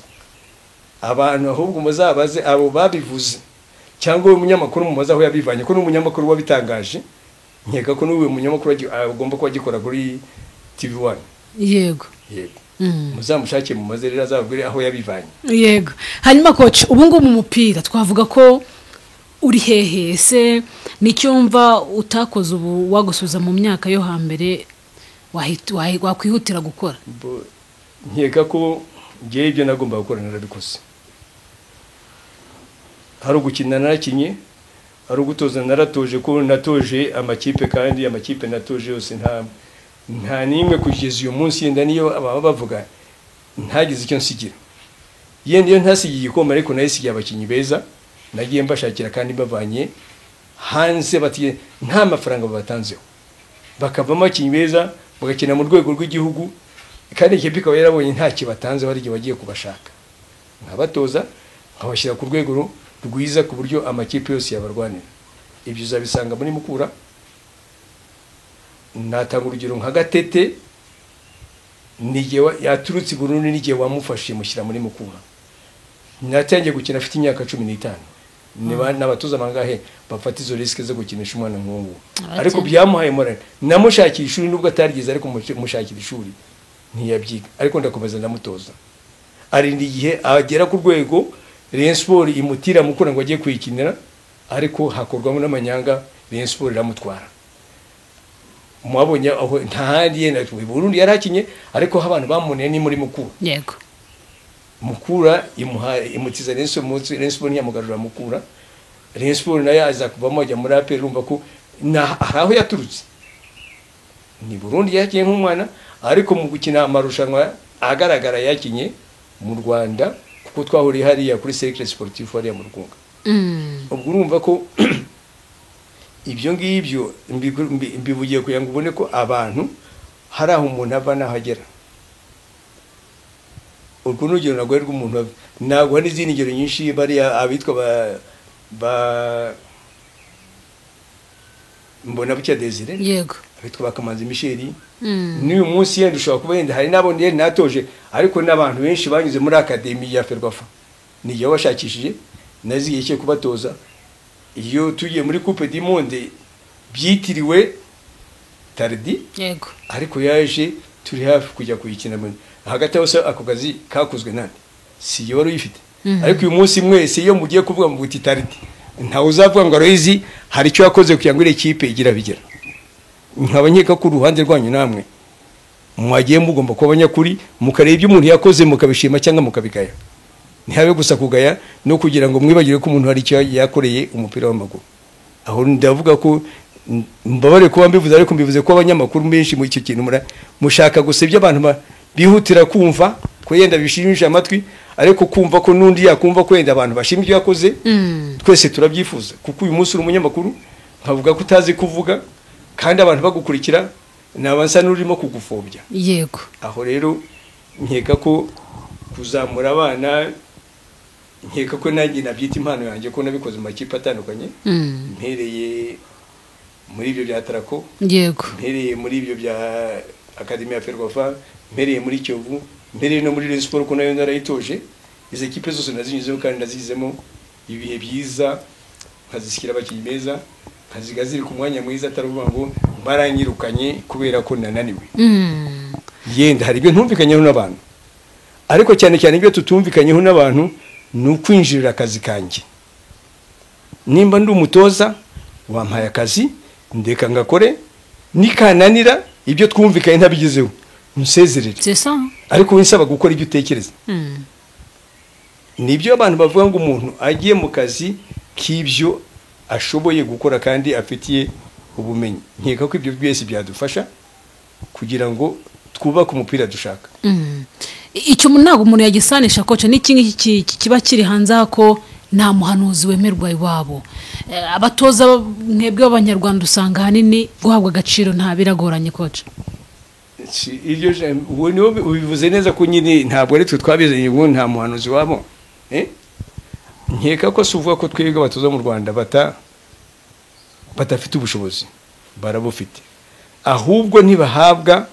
Abantu ahubwo muzabaze abo babivuze, cyangwa uwo munyamakuru mumaze aho yabivanye, ko n'umunyamakuru wabitangaje, nkeka ko n'uwo munyamakuru agomba kuba agikora kuri TV1. Yego. Yego. Muzamushake mumaze rero azababwire aho yabivanye. Yego. Hanyuma coach, ubu ngubu mu mupira twavuga ko uri hehe? Ese nicyo mva utakoze ubu wagusubiza mu myaka yo hambere wakwihutira gukora? Nkeka ko ngiye ibyo nagomba gukora narabikoze. Hari ugukina narakinye, hari ugutoza naratoje, ko natoje amakipe, kandi amakipe natoje yose nta nimwe kugeza uyu munsi yenda niyo ababa bavuga ntagize icyo nsigira. Yenda iyo ntasigiye igikombe, ariko nayisigiye abakinnyi beza nagiye mbashakira kandi mbavanye hanze, batiye nta mafaranga babatanzeho, bakavamo abakinnyi beza bagakina mu rwego rw'igihugu, kandi ikipe ikaba yarabonye nta kibatanzeho, hari igihe bagiye kubashaka nkabatoza nkabashyira ku rwego rwiza ku buryo amakipe yose yabarwanira. Ibyo uzabisanga muri Mukura. Natanga urugero nka Gatete, n'igihe yaturutse i Burundi, n'igihe wamufashije mushyira muri Mukura. Natangiye gukina afite imyaka 15. N'abatoza bangahe bafata izo risque zo gukinisha umwana nk'uwo? Ariko byamuhaye morale. Namushakiye ishuri nubwo atarigeze, ariko mushakira ishuri ntiyabyiga, ariko ndakomeza ndamutoza. Arinda igihe agera ku rwego Rayon Sport imutira Mukura ngo agiye kuyikinira, ariko hakorwamo n'amanyanga, Rayon Sport iramutwara. Mwabonye aho nta handi yenda i Burundi yarakinye, ariko abantu bamuneye ni muri Mukura. Yego. Mukura imuha imutiza Rayon Sport, Rayon Sport ntiyamugarura Mukura. Rayon Sport nayo aza kuvamo ajya muri APR, urumva ko aho yaturutse ni Burundi yakinye nk'umwana, ariko mu gukina amarushanwa agaragara yakinye mu Rwanda, kuko twahuriye hariya kuri Cercle Sportif hariya mu Rugunga. Ubwo urumva ko ibyo ngibyo mbivugiye kugira ngo ubone ko abantu hari aho umuntu ava n'ahagera. Urwo ni urugero ntabwo ari rw'umuntu ava. Ntabwo hari n'izindi ngero nyinshi, bariya abitwa ba Mbonabucya Desire. Yego. Abitwa ba Kamanzi Michel. N'uyu munsi yenda ushobora kuba yenda hari n'abo yenda natoje, ariko n'abantu benshi banyuze muri akademi ya Ferwafa. Ni washakishije nazigiye cyo kubatoza. Iyo tugiye muri Coupe du Monde byitiriwe Tardi. Yego. Ariko yaje turi hafi kujya kuyikina hagati aho ako kazi kakozwe nande, si yo wari uyifite. Ariko uyu munsi mwese iyo mugiye kuvuga mu buti Tardi, ntawe uzavuga ngo Aloys hari icyo yakoze kugira ngo ire kipe igira bigera. Nkaba nkeka ko uruhande rwanyu namwe mwagiye mugomba kuba abanyakuri, mukareba ibyo umuntu yakoze mukabishima cyangwa mukabigaya. Ntihabe gusa kugaya no kugira ngo mwibagire ko umuntu hari icyo yakoreye umupira w'amaguru. Aho ndavuga ko mbabare kuba mbivuze, ariko mbivuze ko abanyamakuru benshi mu icyo kintu mushaka gusa ibyo abantu bihutira kumva, ko yenda bishimisha amatwi, ariko kumva ko nundi yakumva ko yenda abantu bashima ibyo yakoze. Twese turabyifuza, kuko uyu munsi uri umunyamakuru nkavuga ko utazi kuvuga kandi abantu bagukurikira, naba nsa n'urimo kugufobya. Yego. Aho rero nkeka ko kuzamura abana, nkeka ko nanjye nabyita impano yanjye, ko nabikoze mu makipe atandukanye. Mpereye muri ibyo bya Tarako. Yego. Mpereye muri ibyo bya Akademi ya Ferwafa, mpereye muri Kiyovu, mpereye no muri Rayon Sport ko nayo narayitoje. Izi kipe zose nazinyuzeho kandi nazigizemo ibihe byiza, nkazishyira abakinnyi beza, nkaziga ziri ku mwanya mwiza, atari ukuvuga ngo baranyirukanye kubera ko nananiwe. Yenda hari ibyo ntumvikanyeho n'abantu, ariko cyane cyane ibyo tutumvikanyeho n'abantu ni ukwinjirira akazi kanjye. Nimba ndi umutoza, wampaye akazi, ndeka ngakore, nikananira ibyo twumvikanye ntabigezeho, unsezerere. C'est ça. Ariko winsaba gukora ibyo utekereza. Nibyo abantu bavuga ngo umuntu agiye mu kazi k'ibyo ashoboye gukora kandi afitiye ubumenyi. Nkeka ko ibyo byose byadufasha kugira ngo twubake umupira dushaka. Icyo ntabwo umuntu yagisanisha, coach, n'iki ngiki kiba kiri hanze aha, ko nta muhanuzi wemerwa iwabo. Abatoza mwebwe b'Abanyarwanda usanga ahanini guhabwa agaciro nta biragoranye, coach. Iryo jambo ubu niwo ubivuze neza, ko nyine ntabwo ari twe twabizanye ubu nta muhanuzi wabo. Nkeka ko si uvuga ko twebwe abatoza mu Rwanda badafite ubushobozi, barabufite, ahubwo ntibahabwa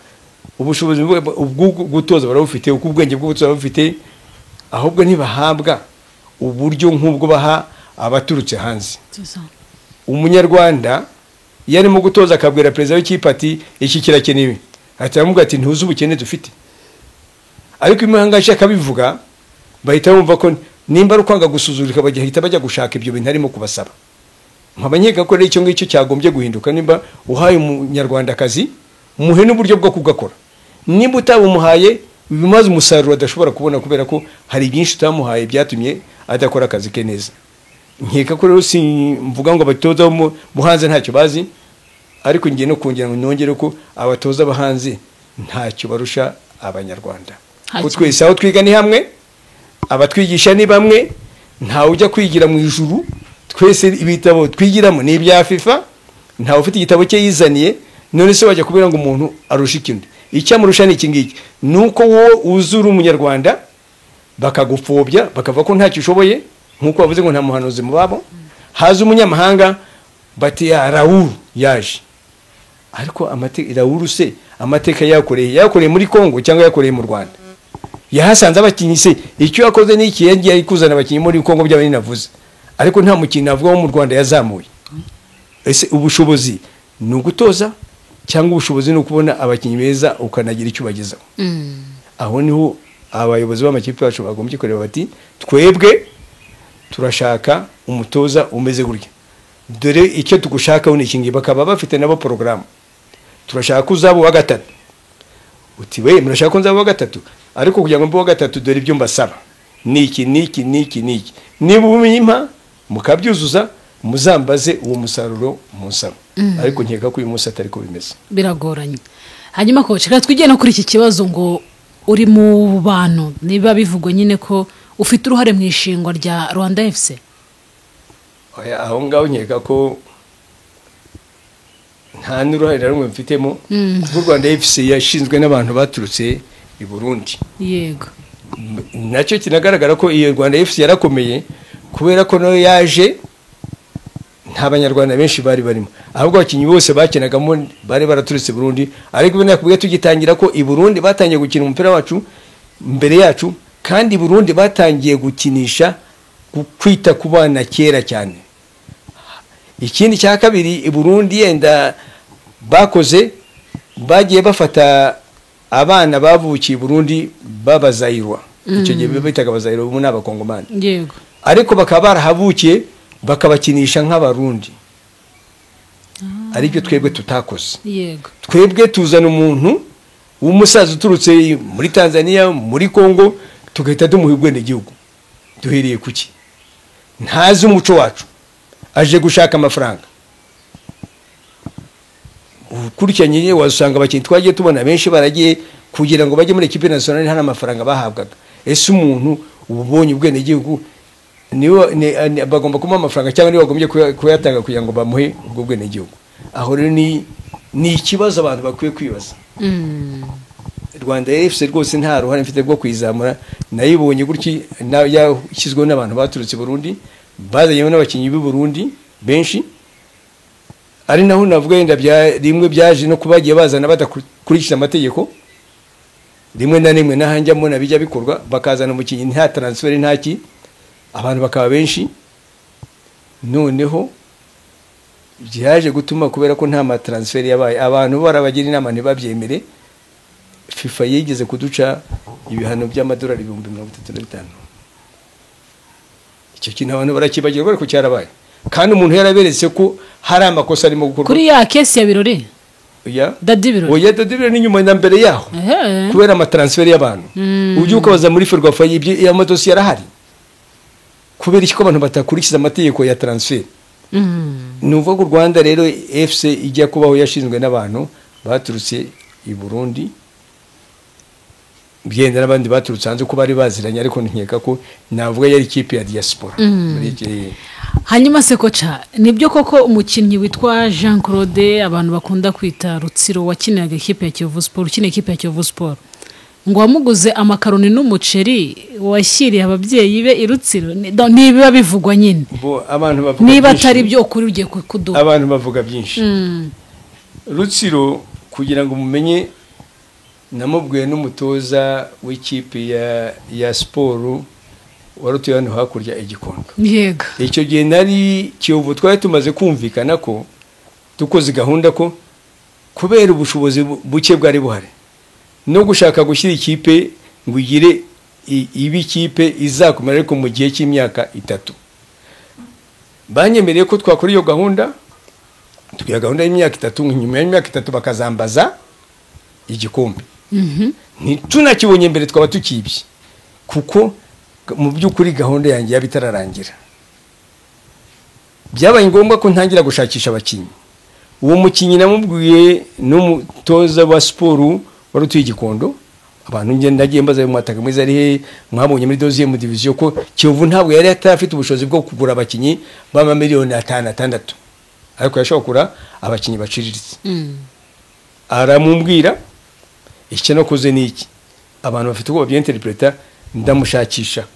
ubushobozi bwo gutoza. Barabufite, uko ubwenge bwo gutoza barabufite, ahubwo ntibahabwa uburyo nk'ubwo baha abaturutse hanze. C'est ça. Umunyarwanda iyo arimo gutoza akabwira perezida w'ikipe ati iki kirakenewe, ahita aramubwira ati ntuzi ubukene dufite. Ariko imahanga aje akabivuga, bahita bumva ko nimba ari ukwanga gusuzugurika, bagahita bajya gushaka ibyo bintu arimo kubasaba. Nkaba nkeka ko rero icyo ngicyo cyagombye guhinduka. Nimba uhaye Umunyarwandakazi, muhe n'uburyo bwo kugakora. Nimba utabumuhaye, bimaze umusaruro adashobora kubona, kubera ko hari byinshi utamuhaye byatumye adakora akazi ke neza. Nkeka ko rero si mvuga ngo abatoza bo mu hanze ntacyo bazi, ariko ngiye no kongera ngo nongere ko abatoza bo hanze ntacyo barusha Abanyarwanda. Ntacyo. Ko twese aho twiga ni hamwe, abatwigisha ni bamwe, ntawe ujya kwigira mu ijuru. Twese ibitabo twigiramo ni ibya FIFA, ntawe ufite igitabo cye yizaniye. None se wajya kubwira ngo umuntu arusha ikindi? Icyo amurusha ni iki ngiki: ni uko wowe uzura Umunyarwanda bakagupfobya, bakavuga ko ntacyo ushoboye, nk'uko bavuze ngo nta muhanuzi mu babo. Haza umunyamahanga bati ya Raoul yaje. Ariko Raoul se amateka yakoreye muri Congo cyangwa yakoreye mu Rwanda? Yahasanze abakinnyi se? Icyo yakoze ni iki? Yagiye kuzana abakinnyi muri Congo, byaba ninavuze, ariko nta mukinnyi navuga wo mu Rwanda yazamuye. Ese ubushobozi ni ugutoza cyangwa ubushobozi ni ukubona abakinnyi beza ukanagira icyo ubagezaho? Aho niho abayobozi b'amakipe bacu bagombye kureba bati twebwe turashaka umutoza umeze gutya, dore icyo tugushakaho ni iki ngiki, bakaba bafite nabo porogaramu. Turashaka ko uzaba uwa gatatu. Uti we murashaka ko nzaba uwa gatatu, ariko kugira ngo mbe uwa gatatu dore ibyo mbasaba ni iki, n'iki, n'iki, n'iki. Niba ubimpa mukabyuzuza, muzambaze uwo musaruro munsaba. Ariko nkeka ko uyu munsi atari ko bimeze. Biragoranye. Hanyuma coach, reka twigiye no kuri iki kibazo ngo uri mu bantu, niba bivugwa nyine ko ufite uruhare mu ishingwa rya Rwanda FC. Oya, aho ngaho nkeka ko nta n'uruhare na rumwe mfitemo, kuko Rwanda FC yashinzwe n'abantu baturutse i Burundi. Nacyo kinagaragara ko iyo Rwanda FC yarakomeye, kubera ko nayo yaje nta Banyarwanda benshi bari barimo, ahubwo abakinnyi bose bakinagamo bari baraturutse i Burundi. Ariko ubu nakubwiye tugitangira ko i Burundi batangiye gukina umupira wacu mbere yacu, kandi i Burundi batangiye gukinisha, kwita ku bana kera cyane. Ikindi cya kabiri, i Burundi yenda bakoze, bagiye bafata abana bavukiye i Burundi b'Abazayirwa, icyo gihe bitaga Abazayirwa, ubu ni Abakongomani, ariko bakaba barahavukiye, bakabakinisha nk'Abarundi, aribyo twebwe tutakoze. Twebwe tuzana umuntu w'umusaza uturutse muri Tanzania, muri Congo, tugahita tumuha ubwenegihugu. Duhereye kuki? Ntazi umuco wacu, aje gushaka amafaranga. Ukurikiranye wasanga abakinnyi twagiye tubona benshi baragiye kugira ngo bajye muri équipe nationale nta n'amafaranga bahabwaga. Ese umuntu ubonye ubwenegihugu niwe bagomba kumuha amafaranga, cyangwa niwe bagombye kuyatanga kugira ngo bamuhe ubwo bwenegihugu? Aho rero ni ikibazo abantu bakwiye kwibaza. Rwanda FC rwose nta ruhare mfite rwo kuyizamura. Nayibonye gutya, yashyizweho n'abantu baturutse i Burundi, bazanyemo n'abakinnyi b'i Burundi benshi, ari naho navuga yenda rimwe byaje no kuba bagiye bazana badakurikije amategeko. Rimwe na rimwe n'ahanjya mbona bijya bikorwa, bakazana umukinnyi nta transfer, nta ki, abantu bakaba benshi. Noneho byaje gutuma kubera ko nta matransfer yabaye, abantu barabagira inama ntibabyemere. FIFA yigeze kuduca ibihano by'amadolari 35,000. Icyo kintu abantu barakibagirwa, ariko cyarabaye. Kandi umuntu yaraberetse ko hari amakosa arimo gukorwa kuri ya kesi ya Birori. Ya Dadi Birori. Oya, Dadi Birori ni nyuma na mbere yaho. Kubera amatransfer y'abantu. Ujye ukabaza muri Ferwafa, ibyo amadosiye yarahari. Kubera iki ko abantu batakurikiza amategeko ya transfer? Ni ukuvuga u Rwanda rero FC ijya kubaho yashinzwe n'abantu baturutse i Burundi, byenda n'abandi baturutse hanze ko bari baziranye, ariko nkeka ko navuga yari ikipe ya diaspora. Hanyuma se koca, nibyo koko umukinnyi witwa Jean Claude abantu bakunda kwita Rutsiro wakiniraga ikipe ya Kiyovu Sport, ukina ikipe ya Kiyovu Sport, ngo wamuguze amakaroni n'umuceri washyiriye ababyeyi be i Rutsiro? Niba bivugwa nyine, abantu bavuga niba atari byo ukuri ugiye kuduha. Abantu bavuga byinshi. Rutsiro kugira ngo mumenye, namubwiye n'umutoza w'ikipe ya siporo wari utuye hano hakurya Igikondo. Yego. Icyo gihe nari Kiyovu, twari tumaze kumvikana ko dukoze gahunda ko kubera ubushobozi buke bwari buhari no gushaka gushyira ikipe ngo igire ibe ikipe izakomera ariko mu gihe cy'imyaka 3. Banyemereye ko twakora iyo gahunda, tugira gahunda y'imyaka 3, nyuma y'imyaka 3 bakazambaza igikombe. Ntitunakibonye mbere twaba tukibye, kuko mu by'ukuri gahunda yanjye yabitararangira. Byabaye ngombwa ko ntangira gushakisha abakinnyi. Uwo mukinnyi namubwiye n'umutoza wa siporo wari utuye Igikondo, abantu ngenda nagiye mbaza mwataka mwiza ari he, mwabonye muri 2e division, ko Kiyovu ntabwo yari atarafite ubushobozi bwo kugura abakinnyi b'amamiliyoni 5 6, ariko yashobora kugura abakinnyi baciriritse. Aramumbwira icyo nakoze ni iki, abantu bafite uko babyinterpreta, ndamushakisha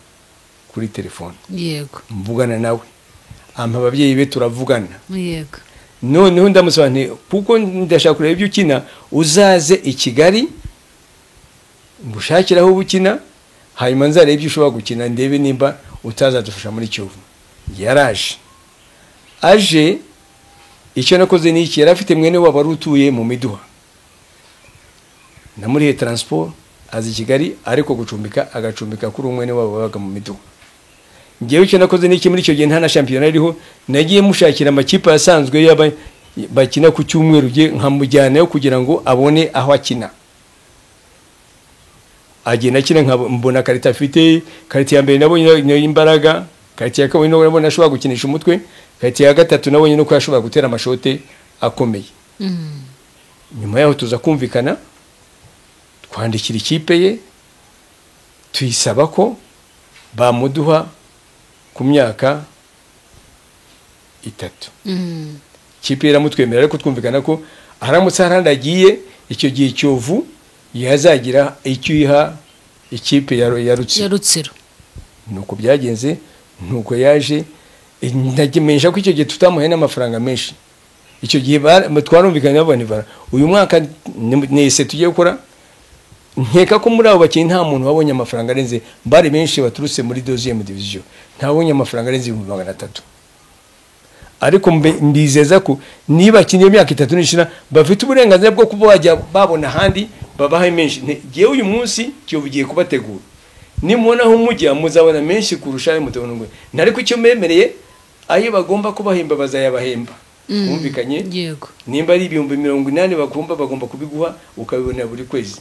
kuri telefone. Yego. Mvugana nawe, ampa ababyeyi be turavugana. Yego. Noneho ndamusaba nti kuko ndashaka kureba ibyo ukina, uzaze i Kigali ngushakiraho ubukina, hanyuma nzarebe ibyo ushobora gukina ndebe nimba utazadufasha muri Kiyovu. Yaraje aje, icyo nakoze ni iki, yari afite mwene wabo wari utuye mu Miduha, namurihe transport aza i Kigali, ariko gucumbika agacumbika kuri umwene wabo wabaga mu Miduha. Ngewe icyo nakoze ni iki, muri icyo gihe nta na shampiyona iriho, nagiye mushakira amakipe asanzwe y'aba bakina ku cyumweru, nkamujyanayo kugira ngo abone aho akina. Agenda akina, mbona karita afite, karita ya mbere nabonye imbaraga, karita ya kabiri nabonye ashobora gukinisha umutwe, karita ya gatatu nabonye nuko ashobora gutera amashote akomeye. Nyuma yaho tuza kumvikana, twandikira ikipe ye tuyisaba ko bamuduha ku myaka 3. Ikipe iramutwemera, ariko twumvikana ko aramutse arandagiye icyo gihe Kiyovu yazagira icyo iha ikipe ya Rutsiro. Nuko byagenze, nuko yaje. Ndagimenyesha ko icyo gihe tutamuhaye n'amafaranga menshi. Icyo gihe twarumvikanye n'abantu, uyu mwaka nese tugiye gukora, nkeka ko muri abo bakinnyi nta muntu wabonye amafaranga arenze, bari benshi baturutse muri 2e division, ntabonye amafaranga arenze 300,000. Ariko mbizeza ko niba kinye imyaka 3 nishira bafite uburenganzira bwo kuba bajya babona ahandi babaha menshi. Ngewe uyu munsi Kiyovu giye kubategura, nimubona aho mujya muzabona menshi kurusha ayo mutabona ngo. Ariko icyo memereye ayo bagomba kubahemba bazayabahemba. Mwumvikanye? Yego. Nimba ari 80,000 bagomba kubiguha ukabibona buri kwezi.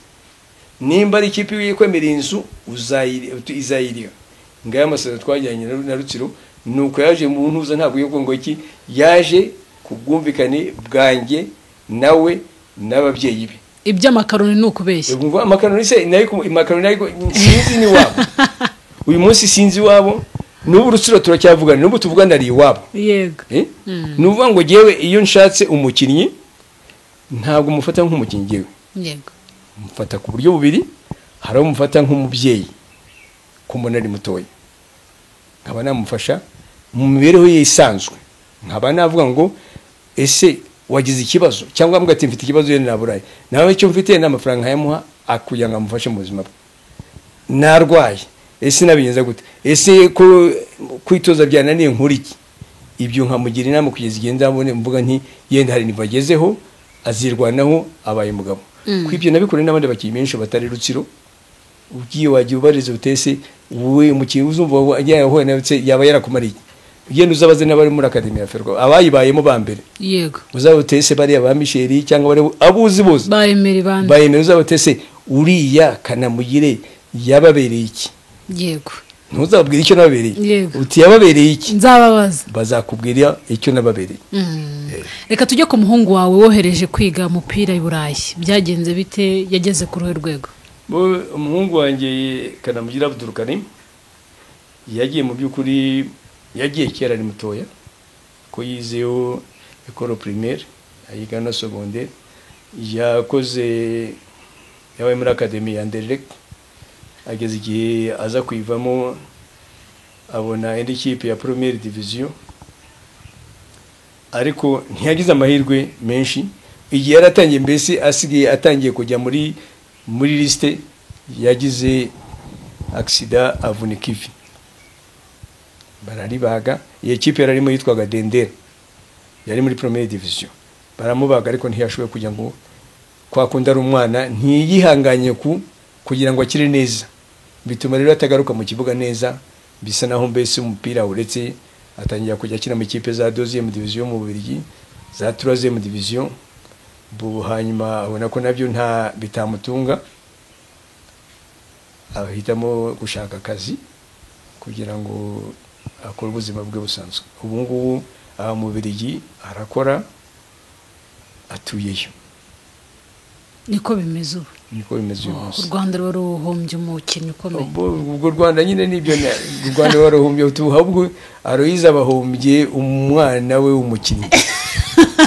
Nimba ari ikipe yikwemera inzu uzayiriha. Ngaya amasezerano twajyanye na Rutsiro, nuko yaje mu ntuza ntabwo yo ngo iki, yaje kubwumvikane bwanjye nawe n'ababyeyi be. Iby'amakaroni ni ukubeshya. Ngo amakaroni se nayo amakaroni nayo sinzi ni wabo. Uyu munsi sinzi wabo, n'ubu Rutsiro turacyavugana, n'ubu tuvugana ari iwabo. Yego. Nuvuga ngo jewe iyo nshatse umukinnyi ntabwo mufata nk'umukinnyi jewe. Yego. Mufata ku buryo bubiri, hari umufata nk'umubyeyi kumbona ari mutoya, nkaba namufasha mu mibereho ye isanzwe, nkaba navuga ngo ese wagize ikibazo cyangwa mbwa ati mfite ikibazo yene naburaye, nawe icyo mfite n'amafaranga nkayamuha akugira ngo amufashe mu buzima bwe. Narwaye, ese nabigenza gute, ese ko kwitoza byananiye nkuri iki? Ibyo nkamugira inama kugeza igihe nzabone mvuga nti yenda hari nivo agezeho, azirwanaho, abaye umugabo. Kwibyo nabikore n'abandi bakinnyi benshi batari Rutsiro. Ugiye wagiye ubarize utese wowe umukinnyi uzumva yahuye nawe yaba yarakumariye, ugenda uzabaze n'abari muri akademi ya Ferwafa abayibayemo ba mbere. Yego. Uzaba utese bariya ba Michel cyangwa bari abuzi bose bayemera bande, bayemera, uzaba utese uriya Kanamugire yababereye iki? Yego. Ntuzababwira icyo nababereye. Yego. Uti yababereye iki? Nzababaza. Bazakubwira icyo nababereye. Reka tujye ku muhungu wawe wohereje kwiga umupira i Burayi, byagenze bite? Yageze ku ruhe rwego? Umuhungu wanjye Kanamugire Abdulkarim yagiye, mu by'ukuri yagiye kera ari mutoya, ko yizeho école primaire, ayiga na secondaire, yakoze, yabaye muri academy ya Anderlecht, ageze igihe aza kuyivamo, abona indi kipe ya première division, ariko ntiyagize amahirwe menshi. Igihe yaratangiye, mbese asigaye atangiye kujya muri liste, yagize accident, avunika ivi, bararibaga. Iyo kipe yararimo yitwaga Dendera, yari muri première division. Baramubaga, ariko ntiyashoboye kujya, ngo kwa kundi ari umwana ntiyihanganye kugira ngo akire neza, bituma rero atagaruka mu kibuga neza, bisa naho mbese umupira uretse. Atangira kujya akina mu ikipe za deuxième division mu Bubiligi, za troisième division. Bu hanyuma abona ko nabyo nta bitamutunga, ahitamo gushaka akazi kugira ngo akore ubuzima bwe busanzwe. Ubu ngubu aha mu Bubiligi arakora, atuyeyo. Niko bimeze ubu? Niko bimeze uyu munsi. U Rwanda ruba ruhombye umukinnyi ukomeye. Ubwo Rwanda nyine nibyo, u Rwanda baruhombye, ahubwo Aloyize abahombye umwana we w'umukinnyi.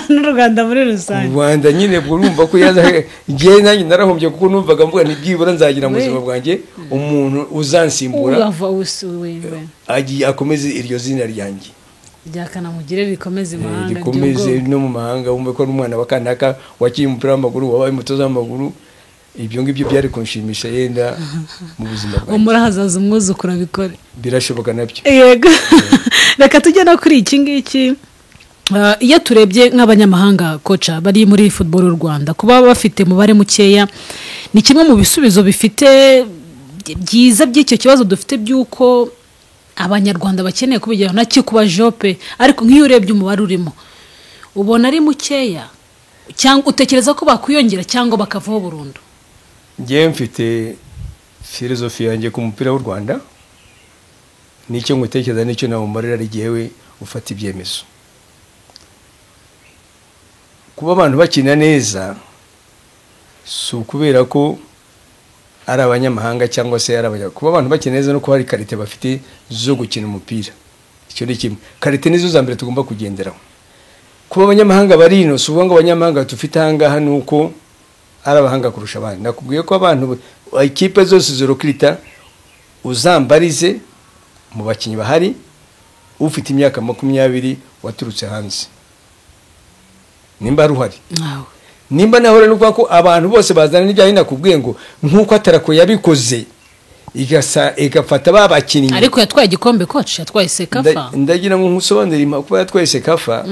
N'u Rwanda muri rusange. U Rwanda nyine, ubwo urumva ko yaza, njyewe nanjye narahombye, kuko numvaga mvuga nti byibura nzagira mu buzima bwanjye umuntu uzansimbura, urava usuwe agiye akomeze iryo zina ryanjye. Rya Kanamugire rikomeze imahanga. Rikomeze no mu mahanga, wumve ko ari umwana wa kanaka wakinnye umupira w'amaguru, wabaye umutoza w'amaguru. Ibyo ngibyo byari kunshimisha yenda mu buzima bwanjye. Umura hazaza umwuzukuru abikore. Birashoboka nabyo. Yego. Reka tujye no kuri iki ngiki. Iyo turebye nk'abanyamahanga, coach, bari muri football y'u Rwanda, kuba bafite umubare mukeya ni kimwe mu bisubizo bifite byiza by'icyo kibazo dufite by'uko Abanyarwanda bakeneye kubigeraho nacyo kuba jope. Ariko nk'iyo urebye umubare urimo, ubona ari mukeya, cyangwa utekereza ko bakwiyongera cyangwa bakavaho burundu? Njyewe mfite philosophie yanjye ku mupira w'u Rwanda, nicyo ngutekereza, nicyo nawumarira, ari jyewe ufata ibyemezo. Kuba abantu bakina neza si ukubera ko ari abanyamahanga cyangwa se ari abanya, kuba abantu bakina neza no kuba hari qualité bafite zo gukina umupira, icyo ni kimwe. Qualité nizo za mbere tugomba kugenderaho. Kuba abanyamahanga bari ino, si ukuvuga ngo abanyamahanga dufite aha ngaha ni uko ari abahanga kurusha abandi. Nakubwiye ko abantu, ikipe zose zirokirita, uzambarize mu bakinnyi bahari ufite imyaka 20 waturutse hanze, nimba ari uhari. Ntawe. Nimba naho rero nukuvuga ko abantu bose bazana n'ibyaha, nakubwiye ngo nk'uko Atraco yabikoze, igasa igafata ba bakinnyi. Ariko yatwaye igikombe, coach, yatwaye CECAFA. Ndagira ngo nkusobanurire impamvu kuba yatwaye CECAFA.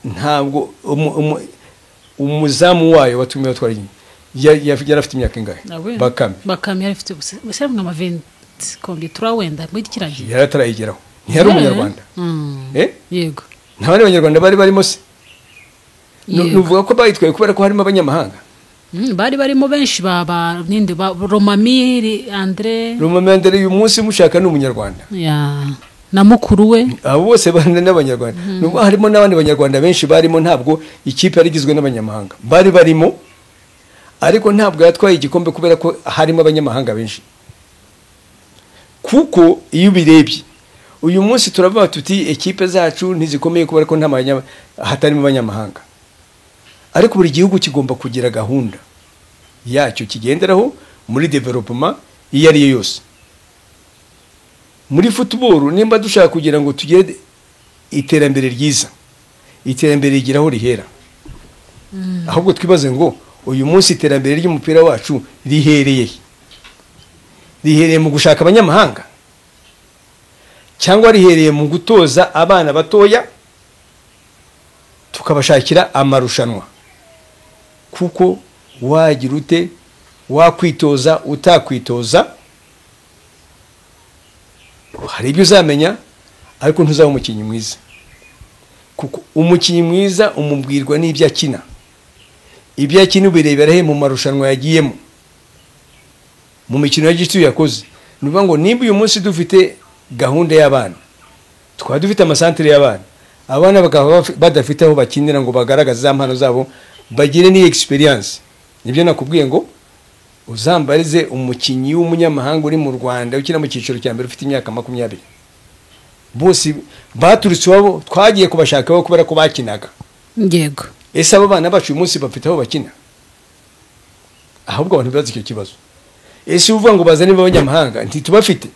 Ntabwo umuzamu wayo watumye batwara yari afite imyaka ingahe? Nawe. Bakame. Bakame yari afite gusa nka 20 combien, trois wenda muri kiriya gihe. Yari atarayigeraho, ntiyari Umunyarwanda? Eh? Yego. Nta bandi Banyarwanda bari barimo se? Yego. Nuvuga ko bayitwaye kubera ko harimo abanyamahanga? Bari barimo benshi, ba ninde, ba Romamiri Andre. Romami Andre uyu munsi mushaka ni Umunyarwanda. Ya, na mukuru we. Abo bose bari n'Abanyarwanda. Nubwo harimo n'abandi Banyarwanda benshi barimo, ntabwo ikipe yari igizwe n'abanyamahanga. Bari barimo, ariko ntabwo yatwaye igikombe kubera ko harimo abanyamahanga benshi. Kuko iyo ubirebye uyu munsi turavuga tuti ekipe zacu ntizikomeye kubera ko nta hatarimo abanyamahanga. Ariko buri gihugu kigomba kugira gahunda yacyo kigenderaho muri development iyo ari yo yose. Muri football, nimba dushaka kugira ngo tugire iterambere ryiza, iterambere rigira aho rihera. Ahubwo twibaze ngo uyu munsi iterambere ry'umupira wacu rihereye he? Rihereye mu gushaka abanyamahanga, cyangwa Cyangwa rihereye mu gutoza abana batoya, tukabashakira amarushanwa. Kuko wagira ute, wakwitoza utakwitoza, hari ibyo uzamenya, ariko ntuzaba umukinnyi mwiza. Kuko umukinnyi mwiza umubwirwa n'ibyo akina. Ibyo akina ubirebera he? Mu marushanwa yagiyemo, mu mikino ya gicuti yakoze. Ni ukuvuga ngo nimba uyu munsi dufite gahunda y'abana, tukaba dufite amasantere y'abana, abana bakaba badafite aho bakinira ngo bagaragaze za mpano zabo, bagire n'iyi experience. Nibyo nakubwiye ngo uzambarize umukinnyi w'umunyamahanga uri mu Rwanda ukina mu cyiciro cya mbere ufite imyaka 20. Bose baturutse iwabo, twagiye kubashaka kubera ko bakinaga. Ese abo bana bacu uyu munsi bafite aho bakina? Ahubwo abantu bibaza icyo kibazo. Ese uvuga ngo bazane abanyamahanga, ntitubafite?